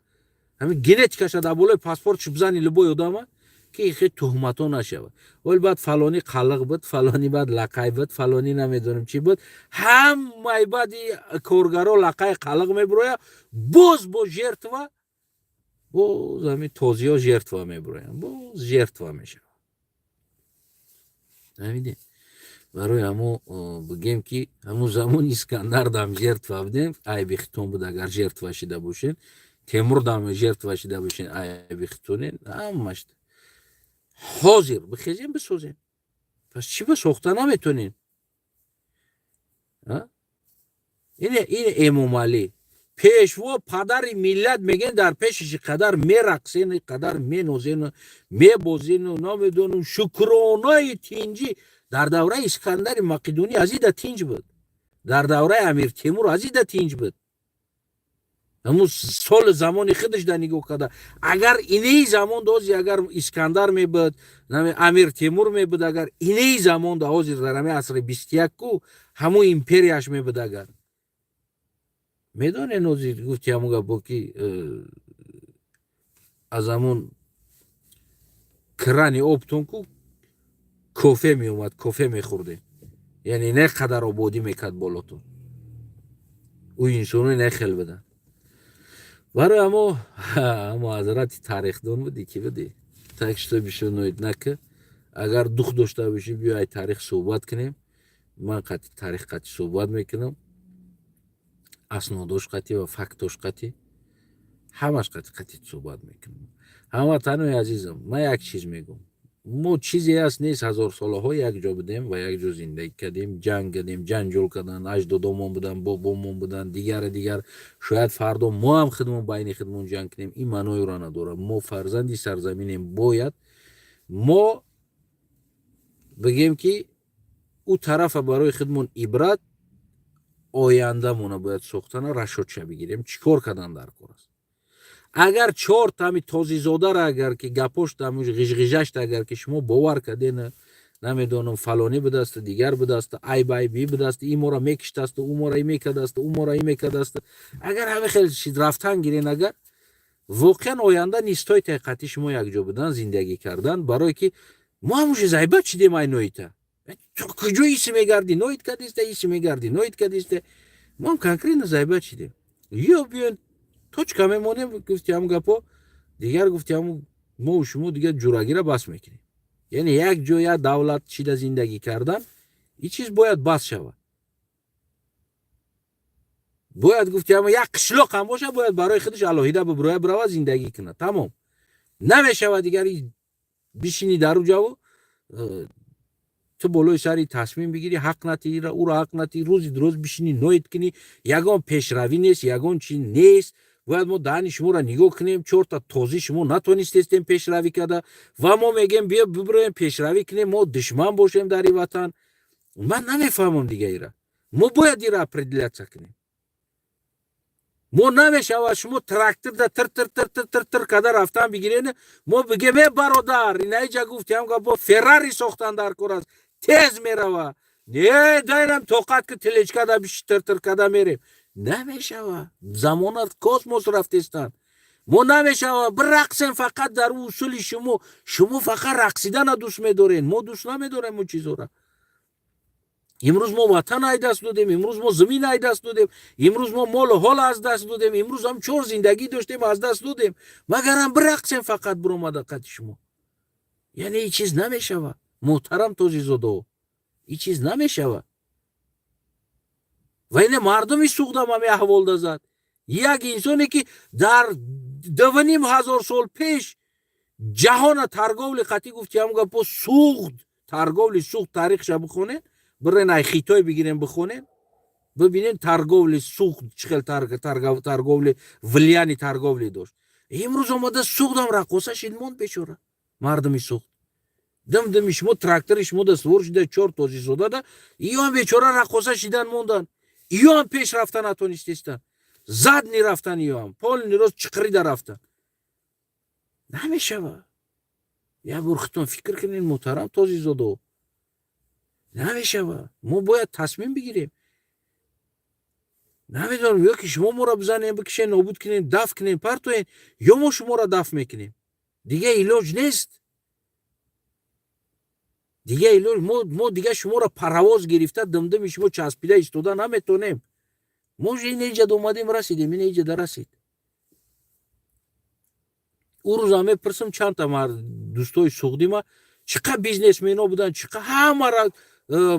ҳамин генетикаша дар болои паспортш бизани любой одама, ки хе туҳматҳо нашавад. Вол баъд фалонӣ қалиқ буд, фалонӣ баъд лақай буд, фалонӣ намедонам чӣ буд. Ҳамаи баъди коргаро лақай, қалиқ мебироя. Боз бо жертва, боз ҳамин тозиҳо жертва мебироянд, боз жертва мешавад. Фаҳмидем? Барои ҳамо бигем, ки ҳамун замони Искандар дам жертва будем, айби хитон буд. Агар жертва шида бошен, Темур дам жертва шида бошен, айби хитонен. Ҳамаш ҳозир бихезем, бисозем. Пас чӣ ба сохта наметонем? Ин Эмомалӣ, пешво, падари миллат мегӯен, дар пешаш қадар мерақсену қадар менозену мебозену, намедонам, шукронаи тинҷӣ. Дар давраи Искандари Мақедонӣ аз ида тинҷ буд, дар давраи Амир Темур аз ида тинҷ буд. Ҳамун соли замони худаш да нигоҳ карда, агар инаи замон дози, агар Искандар мебуд, Амир Темур мебуд, агар инаи замон да, ҳозир дар ҳамин асри 21-ку ҳамун империяш мебуд, агар медонед, ҳозир гуфти ҳамун гапо, ки аз ҳамун крани обтон ку кофе меомад, кофе мехӯрдем, яъне не қадар ободӣ мекард болотон. Ӯ инсоно не хел буданд. Барои амо ҳазрати тарихдон будӣ, ки будӣ, так что бишо ноид нака. Агар дух дошта бошӣ, биё, ай таърих суҳбат кунем. Ман қати таърих қати суҳбат мекунам, аснодош қатӣ ва фактош қатӣ, ҳамаш қати суҳбат мекунам. Ҳамватанои азизам, ман як чиз мегӯм: мо чизе аст нест, ҳазорсолаҳо якҷо будем ва якҷо зиндагӣ кардем, ҷанг кардем, ҷанҷол кардан, аҷдодомон буданд, бобомон буданд, дигара дигар. Шояд фардо мо ҳам худмон байни худмон ҷанг кунем, ин маъноеро надорад. Мо фарзанди сарзаминем. Бояд мо бигем, ки ӯ тарафа барои худмон ибрат, ояндамона бояд сохтана расчётша бигирем, чӣ кор кардан дар кор аст. Агар чор тами тозизодара, агар ки гапош, ғижғижашта, агар ки шумо бовар карден, намедонам, фалонӣ будасту, дигар будасту, айб айби будасту, ин моро мекиштасту, ӯ моро ин мекардасту, ӯ моро ин мекардасту, агар ҳаме хел рафтан гирен, агар воқеан оянда нистои тайқати шумо якҷо будан, зиндагӣ кардан, барое ки мо ҳамуше зайба чидем. Ай ноита куҷо иси мегардӣ, ноит кардиста, иси мегардӣ, ноит кардиста. Мо ҳам конкретно зайба чидем. Ё биён, точка мемонем, гуфти ҳамун гапо дигар, гуфти ҳамун, мо шумо дигар ҷурагира бас мекунем. Яъне як ҷо, як давлат чида зиндагӣ кардан, ин чиз бояд бас шавад. Бояд, гуфти ҳамун, як қишлоқ ҳам бошад, бояд барои худаш алоҳида биброя, бирава, зиндагӣ кунад, тамом. Намешавад дигар бишини дар уҷаву ту болои сари тасмим бигирӣ, ҳақ натиира, ӯро ҳақ натӣ, рӯзи дуроз бишинӣ, ноид кунӣ, ягон пешравӣ нест, ягон чи нест. Бояд мо даҳани шуморо нигоҳ кунем? Чорта тозӣ шумо натонистестем пешравӣ карда ва мо мегем, биё, бибироем, пешравӣ кунем, мо душман бошем дар ин ватан. Ман намефаҳмам дига ира. Мо бояд ира определяться кунем. Мо намешавад, шумо тракторда тир тир тир тир тир тир карда рафтан бигирен, мо бигем: «Э, бародар, инаиҷа, гуфти ҳам, бо Феррари сохтан дар кор аст, тез мерава». Не, дайрам тоқат ки тележкада биши, тир тир карда мерем. Намешава, замона космос рафтестанд. Мо намешава бирақсем фақат дар усули шумо. Шумо фақат рақсидана дӯст медорен, мо дӯст намедорем он чизора. Имрӯз мо ватан ай даст додем, имрӯз мо замин ай даст додем, имрӯз мо молу ҳол аз даст додем, имрӯз ҳам чор зиндагӣ доштем, аз даст додем. Магарам бирақсем фақат биромада қати шумо? Яъне ин чиз намешава, муҳтарам тозизодо, ин чиз намешава. Ва ине мардуми Суғдам ҳами аҳволда зад. Як инсоне, ки дар 2500 сол пеш ҷаҳона торговли қатӣ, гуфти ҳам гапо, Суғд, торговли Суғд, таърихша бихонед, бирен, ай Хитой бигирен, бихонен, бибинен торговли Суғд чӣ хел торговли, влияние торговли дошт. Имрӯз омада Суғдам раққоса шид, монд бечора мардуми Суғд. Дим-дими шумо, трактори шумо да свор шуда, чор тозизода да иёам бечора раққоса шидан мондан. Иёам пеш рафта натонистестан. Задний рафтан, иёам полный рост чиқирида рафтан. Намешава. Як бор худтон фикр кунед, муҳтарам тозизодо. Намешава. Мо бояд тасмим бигирем. Намедонам, ё ки шумо моро бизанем, бикишен, нобуд кунем, даф кунем, партоен, ё мо шуморо даф мекунем. Дига илоҷ нест. Дига илоҷ, мо дига шуморо паровоз гирифта, димдими шумо часпида истода наметонем. Мо ин иҷад омадем, расидем, ин иҷада расид. Ӯ рӯзам мепурсам, чандта дӯстои суғдима чӣ қадр бизнесмено буданд, чӣ қадр ҳамара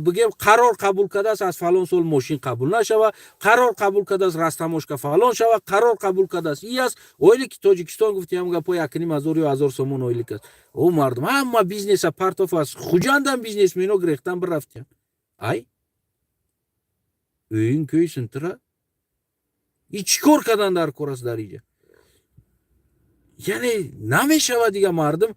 бигем, қарор қабул кардааст, аз фалон сол мошин қабул нашава, қарор қабул кардааст, растаможка фалон шава, қарор қабул кардааст, и аст ойлики Тоҷикистон, гуфти ҳам гапо, 1,5 ҳазор ё 1000 сомон ойлик аст. Ӯ мардум ҳама бизнеса партоф аст. Хуҷандам бизнесмено гирехтан бирафтиян. Ай ӯин кӯйсинтира и чӣ кор кардан дар кор аст дар иҷа? Яъне намешава дига, мардум,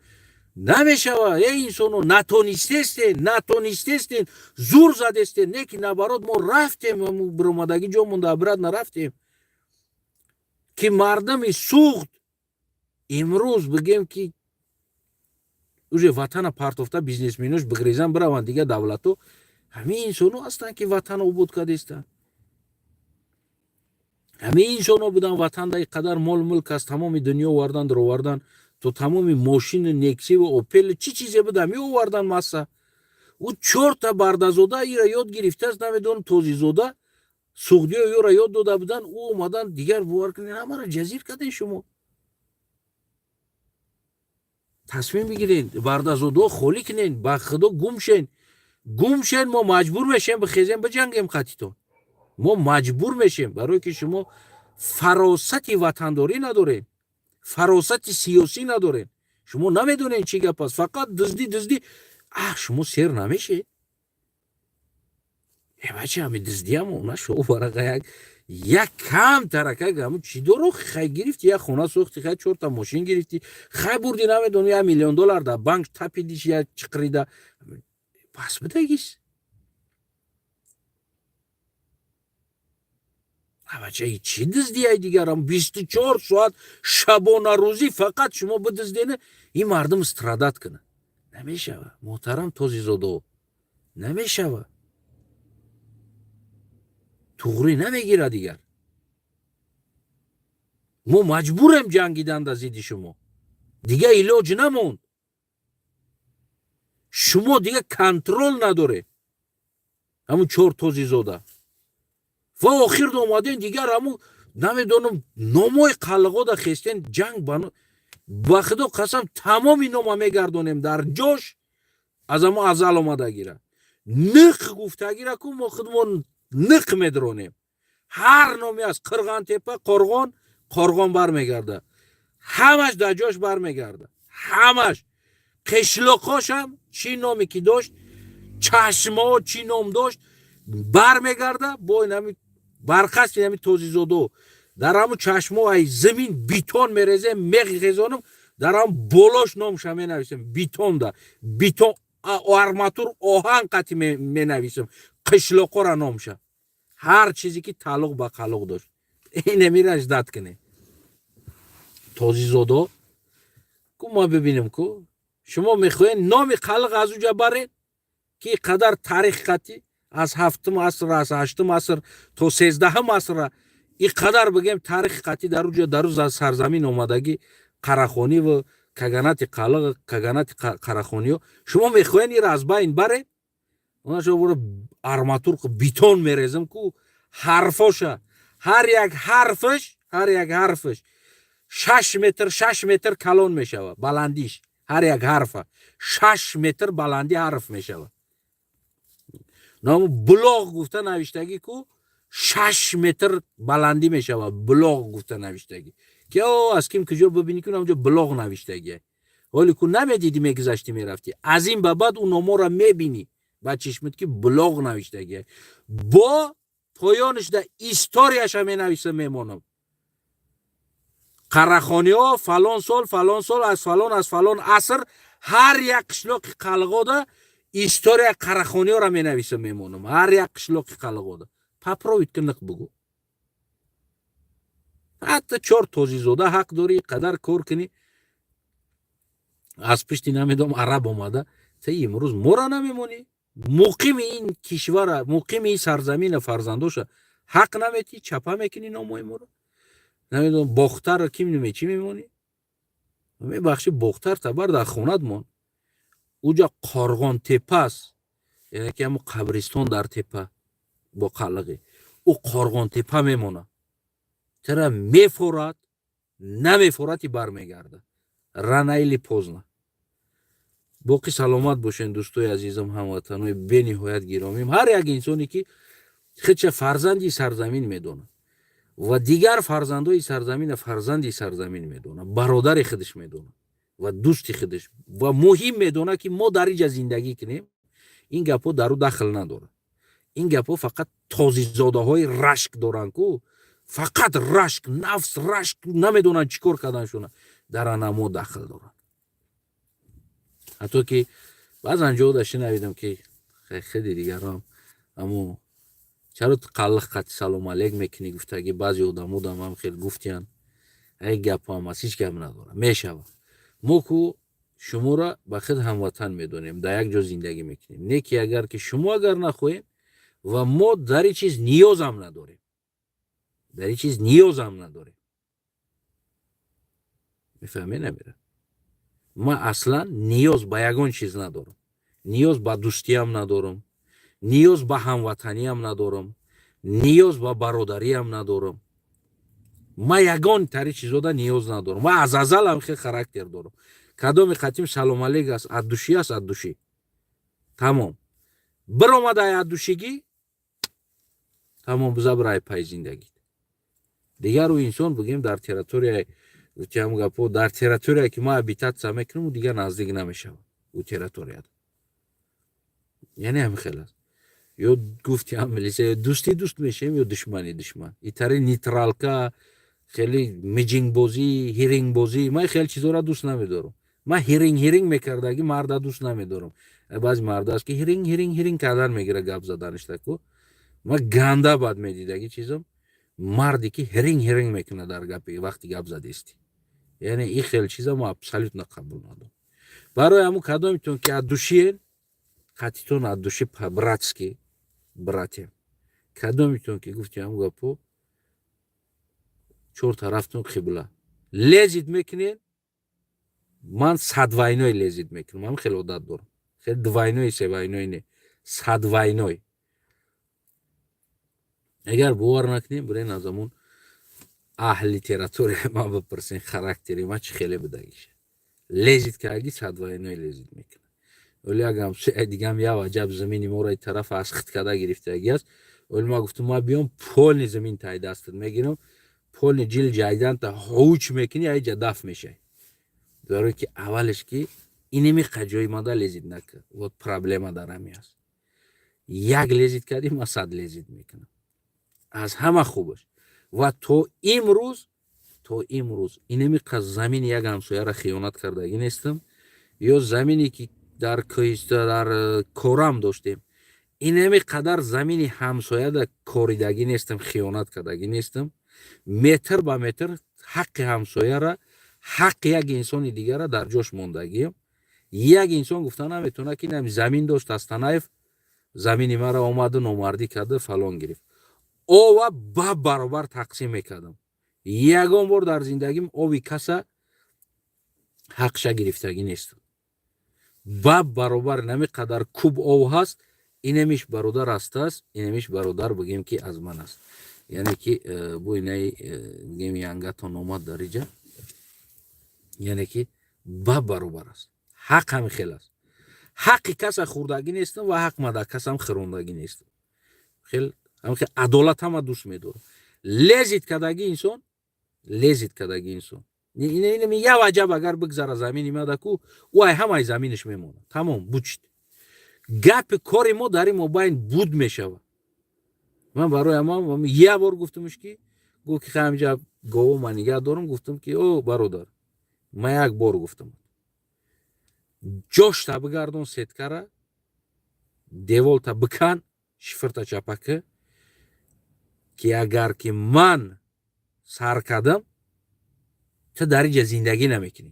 намешава. Э, инсоно, натонистестен, натонистестен, зур задестен, не ки наоборот мо рафтем, биромадагӣ ҷо монда, обратно рафтем, ки мардуми Суғд имрӯз бигем, ки уже ватана партофта, бизнесменош бигрезан, бираванд дига давлату. Ҳамин инсоно ҳастанд, ки ватан обод кардестанд. Ҳамин инсоно буданд, ватанда и қадар мол мулк аз тамоми дунё овардан, даровардан, то тамоми мошину Нексиву Опел, чӣ чизе буд, ҳами овардан масса. Ӯ чорта бардазода ира ёд гирифтааст, намедонам, тозизода суғдиё ёра ёд дода буданд. Ӯ омадан, дигар бовар кунед, ҳамаро ҷазир кардем. Шумо тасмим бигиред, бардазодао холӣ кунед, ба худо, гум шен, гум шен. Мо маҷбур мешем бихезем, биҷангем қатитон. Мо маҷбур мешем, барое ки шумо фаросати ватандорӣ надоред, фаросати сиёсӣ надоред. Шумо намедонед, чӣ гап аст, фақат дуздӣ, дуздӣ. А шумо сер намешед? Э, бача, ҳами дуздиам нашо варақа як кам тарака ҳаму чӣ доро? Хай, гирифти, як хона сохти, хай, чорта мошин гирифти, хай, бурди, намедонам, 1 миллион доллар дар банк тапидиш, як чиқрида пас бидагис. Бача, чӣ дуздияй дигарам? 24 соат шабонарӯзӣ фақат шумо бидуздена, ин мардум страдать кунад. Намешава, муҳтарам тозизодо, намешава, туғрӣ намегирад дигар. Мо маҷбурем ҷангидан да зидди шумо, дига илоҷ намонд. Шумо дига контроль надоред, ҳамун чор тозизода. Ва охир омаден, дигар ҳамун, намедонам, номои қалғода хестен ҷанг. Ба худо қасам, тамоми нома мегардонем дар ҷош, аз ҳамо азал омадагира ниқ гуфтагира ку, мо худмон ниқ медронем. Ҳар номе аст, Қирғантепа, Қорғон, Қорғон бармегарда, ҳамаш дар ҷош бармегарда, ҳамаш. Қишлоқошам чӣ номе ки дошт, чашмао чӣ ном дошт, бармегарда. Бо инами барқасди ҳами тозизодо дар ҳамун чашмо ай замин битон мерезем, меғезонам, дар ҳам болош номша менависем, битонда битон, арматур, оҳан қати менависем қишлоқора номша, ҳар чизе ки тааллуқ ба қалуқ дошт. Инамира ждать кунем, тозизодо ку, ма бибинем ку. Шумо мехоҳед номи қалиқ аз уҷа баред, ки қадар таърих қатӣ, аз ҳафтум аср, аз ҳаштум аср то 13-ҳум асра, и қадар бигем таърихи қатӣ дар уҷа, дар ӯ сарзамин омадагӣ, Қарахониву каганати қалиқ, каганати Қарахониё, шумо мехоҳед ира аз байн баред? Арматур, битон мерезам ку, ҳарфоша, ҳар як ҳарфаш, ҳар як ҳарфаш 6 метр, 6 метр калон мешавад баландиш. Ҳар як ҳарфа 6 метр баланди ҳарф мешавад. Ному Булоғ гуфта навиштагӣ ку, 6 метр баландӣ мешавад. Булоғ гуфта навиштагӣ, ки о аз ким куҷо бибинӣ ку, онҷо Булоғ навиштагӣ. Ҳоли ку намедидӣ, мегузаштӣ, мерафтӣ. Аз ин ба баъд ӯ номоро мебинӣ ба чишмат, ки Булоғ навиштагӣ. Бо поёнаш да историяша менависам, мемонам. Қарахониҳо фалон сол, фалон сол, аз фалон, аз фалон аср, ҳар як қишлоқи Қалғода история қарахониҳоро менависам, мемонам. Ҳар як қишлоқи Қалғода попробуй ки ниқ бугӯ. Ҳатто чор тозизода ҳақ дорӣ, қадар кор кунӣ, аз пишти намедонам араб омада, та имрӯз моро намемонӣ. Муқими ин кишвара, муқими ин сарзамина, фарзандоша ҳақ наметӣ, чапа мекунӣ номои моро. Намедонам, Бохтарро ким чӣ мемонӣ? Мебахшӣ, Бохтар табар дар хонат мон. Уҷа Қорғон тепааст, яъне ки ҳамо қабристон дар тепа бо қалиғӣ, ӯ Қорғон тепа мемонад. Чара мефорад, намефорад, бармегардад рано или поздно. Боқӣ саломат бошен, дӯстои азизам, ҳамватанои бениҳоят гиромим. Ҳар як инсоне, ки худша фарзанди сарзамин медонад ва дигар фарзандои сарзамина фарзанди сарзамин медонад, бародари худаш медонад ва дӯсти худаш ва муҳим медонад, ки мо дар инҷа зиндагӣ кунем, ин гапҳо дар ӯ дахл надорад. Ин гапҳо фақат тозизодаҳои рашк доранд ку, фақат рашк, нафс, рашк, намедонанд чӣ кор карданшона, дар анамо дахл дорад. Ҳатто ки баъзан ҷода шинавидам, ки хеле дигарам амо чаро ту қаллиқ қати салом алейк мекунӣ гуфтаги, баъзе одамодам ҳам хел гуфтиян. Ай гапам аст, ҳеҷ гап надорам, мешавад. Мо ку шуморо ба худ ҳамватан медонем, дар як ҷо зиндагӣ мекунем. Не ки агар ки шумо агар нахоҳем ва мо дар ин чиз ниёзам надорем, дар ин чиз ниёзам надорем. Мефаҳме, намера? Ман аслан ниёз ба ягон чиз надорам, ниёз ба дӯстиям надорам, ниёз ба ҳамватаниям надорам, ниёз ба бародариям надорам. Ман ягон тари чизода ниёз надорам. Ман аз азалам хел характер дорам. Кадоми қатим салом алейк аст, от души аст, от души тамом. Биромадай от душигӣ, тамом, бизабрай пай зиндагит. Дигар ӯ инсон, бигем, дар территорияи ҳам гапо, дар территория, ки ман обитаться мекунам, ӯ дигар наздик намешавад ӯ территорияда. Яъне ҳамин хел аст. Ё гуфти ҳам милиса, ё дӯсти дӯст мешавем, ё душмани душман. Итари нейтралка, хеле миҷингбозӣ, ҳирингбозӣ, ман хеле чизоро дӯст намедорам. Ман ҳиринг ҳиринг мекардагӣ марда дӯст намедорам. Баъзи марда аст, ки ҳиринг ҳиринг ҳиринг кардан мегира гап задаништаку. Ман ганда бад медидагӣ чизам, марде ки ҳиринг ҳиринг мекунад дар гапи, вақти гап задестӣ. Яъне ин хел чиза мо абсолютно қабул надорам. Барои ҳамун кадомитон ки от душиен, қатитон от души по-братски братьям. Кадомитон ки гуфти ҳамун гапо, чор тарафтон қибла, лезить мекунед, ман сад двойной лезить мекунам. Ман хеле одат дорам, хеле двойной, се двойной не, сад двойной. Агар бовар накунем, бирен аз ҳамун аҳли территория ман бипурсен, характери ман чӣ хеле будагиша. Лезить карди, сад двойной лезить мекунам. Вале агам дигам як ваҷаб замини моро тараф аз хит карда гирифтагӣ аст. Вале ман гуфтам, ман биём, полный замин тай дастат мегирам, полный ҷил ҷайданта ҳуч мекунӣ, айҷа даф мешай. Барое ки аввалеш ки инеми қаҷои мада лезить накард. Вот проблема дар ҳами аст. Як лезить кардӣ, ман 100 лезить мекунам. Аз ҳама хубаш ва то имрӯз инеми қаз замини як ҳамсояра хиёнат кардагӣ нестам. Ё замине, ки дар кӯҳиста, дар корам доштем, инами қадар замини ҳамсояда коридагӣ нестам, хиёнат кардагӣ нестам. Метр ба метр ҳаққи ҳамсояра, ҳаққи як инсони дигара дар ҷош мондагиам. Як инсон гуфта наметавонад, ки инами замин дошт Астанаев, замини маро омаду номардӣ карда, фалон гирифт. Ова ба баробар тақсим мекардам. Ягон бор дар зиндагим оби каса ҳақша гирифтагӣ нестам. Ба баробар нами қадар куб ов ҳаст, инамиш бародар ҳастааст, инамиш бародар, бигем, ки аз ман аст. Яъне ки бо инаи бигем, янгатон омад дар иҷа, яъне ки ба баробар аст. Ҳақ ҳами хел аст. Ҳаққи каса хӯрдагӣ нестам ва ҳақ ма дар касам хӯрондагӣ нестам. Хел адолат ҳама дӯст медорам. Лезить кардагӣ инсон, лезить кардагӣ инсон, як ваҷаб агар бигзара замини мадаку, ӯ ай ҳамаи заминаш мемонад, тамом, бучид. Гапи кори мо дар ин мобайн буд мешавад. Ман барои ҳама як бор гуфтамш, ки гуфт, ки ҳамҷа. гово ман нигаҳ дорам. Гуфтам, ки о бародар, ман як бор гуфтам, ҷошта бигардон, сеткара, деволта бикан, шифрта чапака, ки агар ки ман сар кардам, ту дар инҷа зиндагӣ намекунӣ,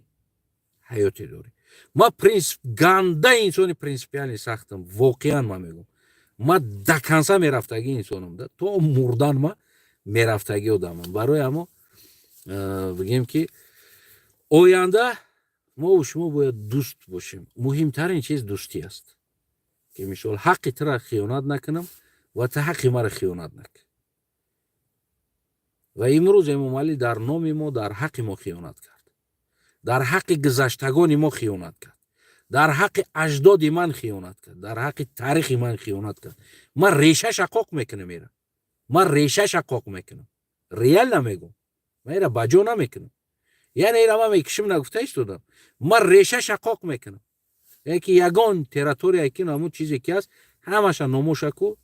ҳаёте дорӣ. Ман принцип, ганда инсони принципиальный сахтам. Воқеан ман мегӯм, ман до конца мерафтагӣ инсонам да, то мурдан ма мерафтагӣ одамам. Барои ҳамо бигем, ки оянда мову шумо бояд дӯст бошем. Муҳимтарин чиз дӯстӣ аст, ки мисол ҳаққи тура хиёнат накунам ва ту ҳаққи маро хиёнат накун. Ва имрӯз Эмомалӣ дар номи мо, дар ҳаққи мо хиёнат кард, дар ҳаққи гузаштагони мо хиёнат кард, дар ҳаққи аҷдоди ман хиёнат кард, дар ҳаққи таърихи ман хиёнат кард. Ман решаша қоқ мекунам ера, ман решаша қоқ мекунам. Реально мегӯм, ман ера ба ҷо намекунам. Яъне ира ман мекишим нагуфта истодам, ман решаша қоқ мекунам. Яке ки ягон территория ки ҳамун чизе ки аст, ҳамаша номошаку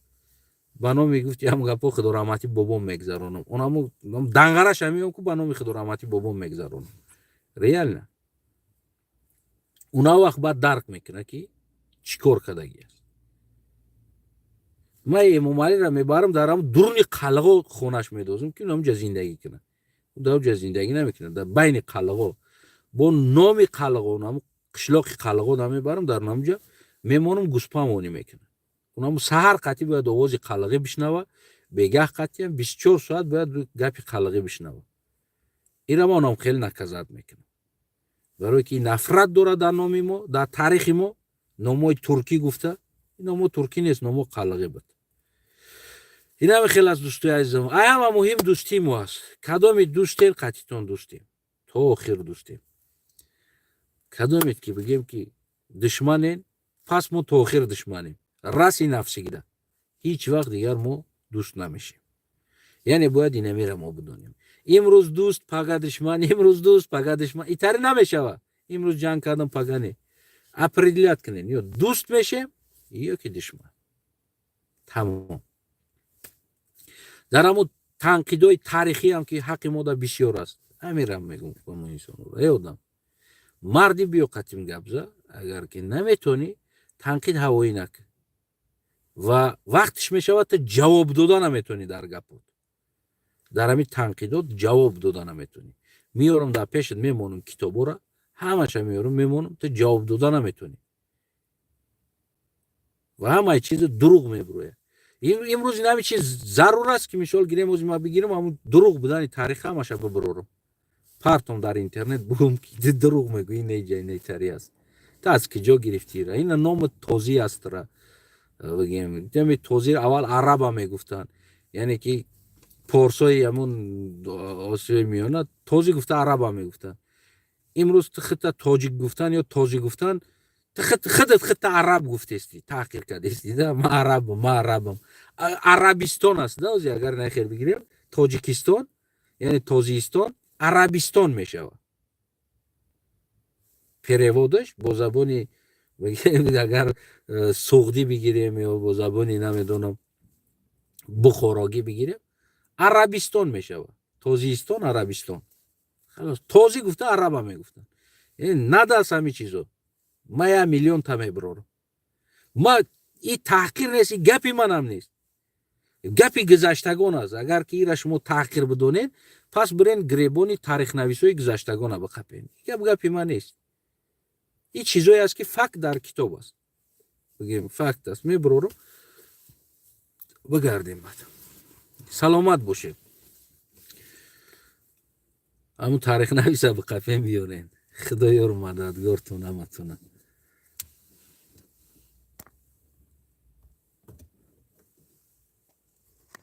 ба номи, гуфти ҳам гапо, худораҳматӣ бобом мегзаронам. Онаму дангараша меём ку, ба номи худораҳматӣ бобом мегзаронам. Реально уна вақт баъд дарк мекунад, ки чӣ кор кардагӣ аст. Ман Эмомалиро мебарам, дар ҳам дуруни қалғо хонаш медозам, ки ҳамҷа зиндагӣ кунад. Дар ҷа зиндагӣ намекунад, дар байни қалғо, бо номи қалғо, ҳаму қишлоқи қалғо намебарам, дар ҳамҷа мемонам, гӯспамонӣ мекунад. Унаму саҳар қатъи бояд овози қалғӣ бишнава, бегаҳ қатъиам 24 соат бояд гапи қалғӣ бишнава. Ира ман онам хеле наказать мекунам, барое ки нафрат дорад дар номи мо, дар таърихи мо, номҳои туркӣ гуфта. Номҳо туркӣ нест, номҳо қалғӣ буд. Инаме хел аст, дӯстои азизам. Ай ҳама муҳим дӯстии мо аст. Кадоми дӯстем, қатитон дӯстем, то охир дӯстем. Кадомед ки бигем, ки душманен, пас мо то охир душманем, раз и навсегда. Ҳеҷ вақт дигар мо дӯст намешем. Яъне бояд инамеро мо бидонем: имрӯз дӯст, пага душман, имрӯз дӯст, пага душман, итаре намешава. Имрӯз ҷанг кардам, пага не. Определять кунем: ё дӯст мешем, ё ки душман, тамом. Дар ҳамун танқидҳои таърихиам, ки ҳаққи мода бисёр аст, ҳамирам мегӯм ба мо инсонро: эй одам, марди, биё қатим гап за. Агар ки наметонӣ, танқид ҳавоӣ накун ва вақтиш мешавад, ту ҷавоб дода наметонӣ дар гапот, дар ҳамин танқидот ҷавоб дода наметонӣ. Меёрам, дар пешат мемонам, китобора ҳамаша меёрам, мемонам, ту ҷавоб дода наметонӣ ва ҳамаи чизо дурӯғ мебурояд. Имрӯз ин ҳами чиз зарур аст, ки мисол гирем, ози ма бигирам, ҳамун дурӯғ будани таърих ҳамаша бибурорам, партом дар интернет, бугум, ки дурӯғ мегӯӣ, неҷа нетари аст, ту аз киҷо гирифтира ина? Номи тозӣ астра бигем, теми тозӣ аввал араба мегуфтанд, яъне ки порсои ҳамун Осиёи Миёна тозӣ гуфта араба мегуфтанд. Имрӯз ту хита тоҷик гуфтан ё тозӣ гуфтан, ту худат хита араб гуфтести, таҳқир кардести да. Ма арабам, ма арабам. Арабистон аст да. Ози агар нахер бигирем, Тоҷикистон, яъне Тозиистон, Арабистон мешавад. Переводаш бо забони, агар суғдӣ бигирем ё бо забони, намедонам, бухорогӣ бигирем, Арабистон мешавад. Тозиистон, Арабистон. Тозӣ гуфта араба мегуфтанд. Надас ҳами чизо. Ма як миллион та мебирорам. Ма и таҳқир нест, и гапи манам нест, гапи гузаштагон аст. Агар ки ира шумо таҳқир бидонед, пас бирен, гиребони таърихнависҳои гузаштагона биқапен. Гап гапи ман нест, и чизое аст, ки факт дар китоб аст, бигем, факт аст. Мебирорам, бигардем баъд. Саломат бошед. Ҳамун таърихнависа биқапен, биёрен. Худоёру мададгортон ҳаматона.